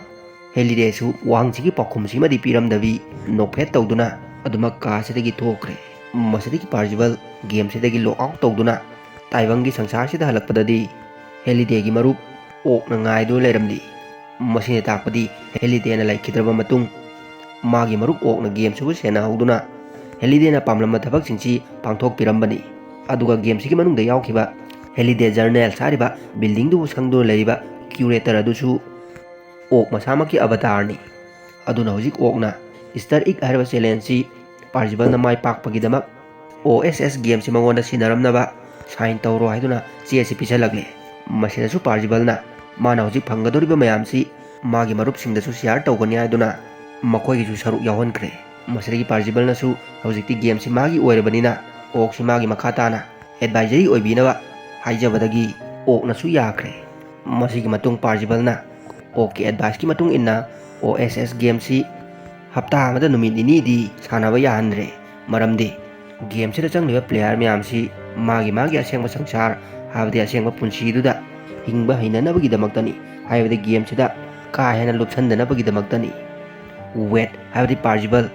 ꯍꯦꯂꯤꯗꯦꯁꯨ ꯋꯥꯍꯪꯁꯤꯒꯤ ꯄꯥꯎꯈꯨꯝꯁꯤꯃꯗꯤ ꯄꯤꯔꯝꯗꯕꯤ ꯅꯣꯛꯐꯦꯠ ꯇꯧꯗꯨꯅ ꯑꯗꯨꯃꯛ ꯀꯥꯁꯤꯗꯒꯤ ꯊꯣꯛꯈ꯭ꯔꯦ꯫ ꯃꯁꯤꯗꯒꯤ ꯄꯥꯔꯖꯤꯕꯜ ꯒꯦꯝꯁꯤꯗꯒꯤ ꯂꯣꯛ ꯑꯥꯎꯠ ꯇꯧꯗꯨꯅ ꯇꯥꯏꯕꯪꯒꯤ ꯁꯪꯁꯥꯔꯁꯤꯗ ꯍꯜꯂꯛꯄꯗꯗꯤ ꯍꯦꯂꯤꯗꯦꯒꯤ ꯃꯔꯨꯞ ꯑꯣꯛꯅ ꯉꯥꯏꯗꯨꯅ ꯂꯩꯔꯝꯂꯤ꯫ ꯃꯁꯤꯅ ꯇꯥꯛꯄꯗꯤ ꯍꯦꯂꯤꯗꯦꯅ ꯂꯩꯈꯤꯗ꯭ꯔꯕ ꯃꯇꯨꯡ ꯃꯥꯒꯤ ꯃꯔꯨꯞ ꯑꯣꯛꯅ ꯒꯦꯝꯁꯤꯕꯨ ꯁꯦꯟꯅꯍꯧꯗꯨꯅ ꯍꯦꯂꯤꯗꯦꯅ ꯄꯥꯝꯂꯝꯕ ꯊꯕꯛꯁꯤꯡꯁꯤ ꯄꯥꯡꯊꯣꯛꯄꯤꯔꯝꯕꯅꯤ꯫ ꯑꯗꯨꯒ ꯒꯦꯝꯁꯤꯒꯤ ꯃꯅꯨꯡꯗ ꯌꯥꯎꯈꯤꯕ ꯍꯦꯂꯤꯗꯦ ꯖꯔꯅꯦꯜꯁ ꯍꯥꯏꯔꯤꯕ ꯕꯤꯜꯗꯤꯡꯗꯨꯕꯨ ꯁꯪꯗꯨꯅ ꯂꯩꯔꯤꯕ ꯀ꯭ꯌꯨꯔꯦꯇꯔ ꯑꯗꯨꯁꯨ ꯑꯣꯛ ꯃꯁꯥꯃꯛꯀꯤ ꯑꯕꯇꯥꯔꯅꯤ꯫ ꯑꯗꯨꯅ ꯍꯧꯖꯤꯛ ꯑꯣꯛꯅ ꯏꯁꯇꯔ ꯏꯛ ꯍꯥꯏꯔꯤꯕ ꯆꯦꯂꯦꯟꯖꯁꯤ ꯄꯥꯔꯖꯤꯕꯜꯅ ꯃꯥꯏ ꯄꯥꯛꯄꯒꯤꯗꯃꯛ ꯑꯣ ꯑꯦꯁ ꯑꯦꯁ ꯒꯦꯝꯁꯤ ꯃꯉꯣꯟꯗ ꯁꯤꯟꯅꯔꯝꯅꯕ ꯁꯥꯏꯟ ꯇꯧꯔꯣ ꯍꯥꯏꯗꯨꯅ ꯆꯦ ꯑꯁꯤ ꯄꯤꯁꯜꯂꯛꯂꯦ꯫ ꯃꯁꯤꯗꯁꯨ ꯄꯥꯔꯖꯤꯕꯜꯅ ꯃꯥꯅ ꯍꯧꯖꯤꯛ ꯐꯪꯒꯗꯧꯔꯤꯕ ꯃꯌꯥꯝꯁꯤ ꯃꯥꯒꯤ ꯃꯔꯨꯞꯁꯤꯡꯗꯁꯨ ꯁꯤꯌꯥꯔ ꯇꯧꯒꯅꯤ ꯍꯥꯏꯗꯨꯅ ꯃꯈꯣꯏꯒꯤꯁꯨ ꯁꯔꯨꯛ ꯌꯥꯎꯍꯟꯈ꯭ꯔꯦ꯫ ꯃꯁꯤꯗꯒꯤ ꯄꯥꯔꯖꯤꯕꯜꯅꯁꯨ ꯍꯧꯖꯤꯛꯇꯤ ꯒꯦꯝꯁꯤ ꯃꯥꯒꯤ ꯑꯣꯏꯔꯕꯅꯤꯅ ꯑꯣꯛꯁꯤ ꯃꯥꯒꯤ ꯃꯈꯥ ꯇꯥꯅ ꯑꯦꯗꯚꯥꯏꯖꯔꯤ ꯑꯣꯏꯕꯤꯅꯕ ꯍꯥꯏꯖꯕꯗꯒꯤ ꯑꯣꯛꯅꯁꯨ ꯌꯥꯈ꯭ꯔꯦ꯫ ꯃꯁꯤꯒꯤ ꯃꯇꯨꯡ ꯄꯥꯔꯖꯤꯕꯜꯅ ꯑꯣꯛꯀꯤ ꯑꯦꯗꯚꯥꯏꯁꯀꯤ ꯃꯇꯨꯡ ꯏꯟꯅ ꯑꯣ ꯑꯦꯁ ꯑꯦꯁ ꯒꯦꯝꯁꯤ ꯍꯞꯇꯥ ꯑꯃꯗ ꯅꯨꯃꯤꯠ ꯅꯤꯅꯤꯗꯤ ꯁꯥꯟꯅꯕ ꯌꯥꯍꯟꯗ꯭ꯔꯦ꯫ ꯃꯔꯝꯗꯤ ꯒꯦꯝꯁꯤꯗ ꯆꯪꯂꯤꯕ ꯄ꯭ꯂꯦꯌꯔ ꯃꯌꯥꯝꯁꯤ ꯃꯥꯒꯤ ꯃꯥꯒꯤ ꯑꯁꯦꯡꯕ ꯁꯪꯁꯥꯔ ꯍꯥꯏꯕꯗꯤ ꯑꯁꯦꯡꯕ ꯄꯨꯟꯁꯤꯗꯨꯗ ꯍꯤꯡꯕ ꯍꯩꯅꯅꯕꯒꯤꯗꯃꯛꯇꯅꯤ꯫ ꯍꯥꯏꯕꯗꯤ ꯒꯦꯝꯁꯤꯗ ꯀꯥ ꯍꯦꯟꯅ ꯂꯨꯞꯁꯟꯗꯅꯕꯒꯤꯗꯃꯛꯇꯅꯤ꯫ ꯋꯦꯠ ꯍꯥꯏꯕꯗꯤ ꯄꯥꯔꯖꯤꯕꯜ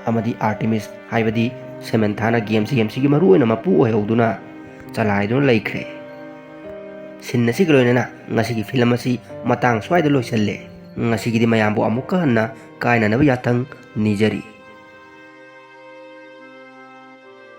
ꯑꯃꯗꯤ ꯑꯥꯔꯇꯤꯃꯤꯁ ꯍꯥꯏꯕꯗꯤ ꯁꯦꯃꯦꯟꯊꯥꯅ ꯒꯦꯝꯁꯤ ꯒꯦꯝꯁꯤꯒꯤ ꯃꯔꯨꯑꯣꯏꯅ ꯃꯄꯨ ꯑꯣꯏꯍꯧꯗꯨꯅ ꯆꯂꯥꯏꯗꯨꯅ ꯂꯩꯈ꯭ꯔꯦ꯫ ꯁꯤꯟ ꯑꯁꯤꯒ ꯂꯣꯏꯅꯅ ꯉꯁꯤꯒꯤ ꯐꯤꯂꯝ ꯑꯁꯤ ꯃꯇꯥꯡ ꯁ꯭ꯋꯥꯏꯗ ꯂꯣꯏꯁꯤꯜꯂꯦ꯫ ꯉꯁꯤꯒꯤꯗꯤ ꯃꯌꯥꯝꯕꯨ ꯑꯃꯨꯛꯀ ꯍꯟꯅ ꯀꯥꯏꯅꯅꯕ ꯌꯥꯊꯪ ꯅꯤꯖꯔꯤ꯫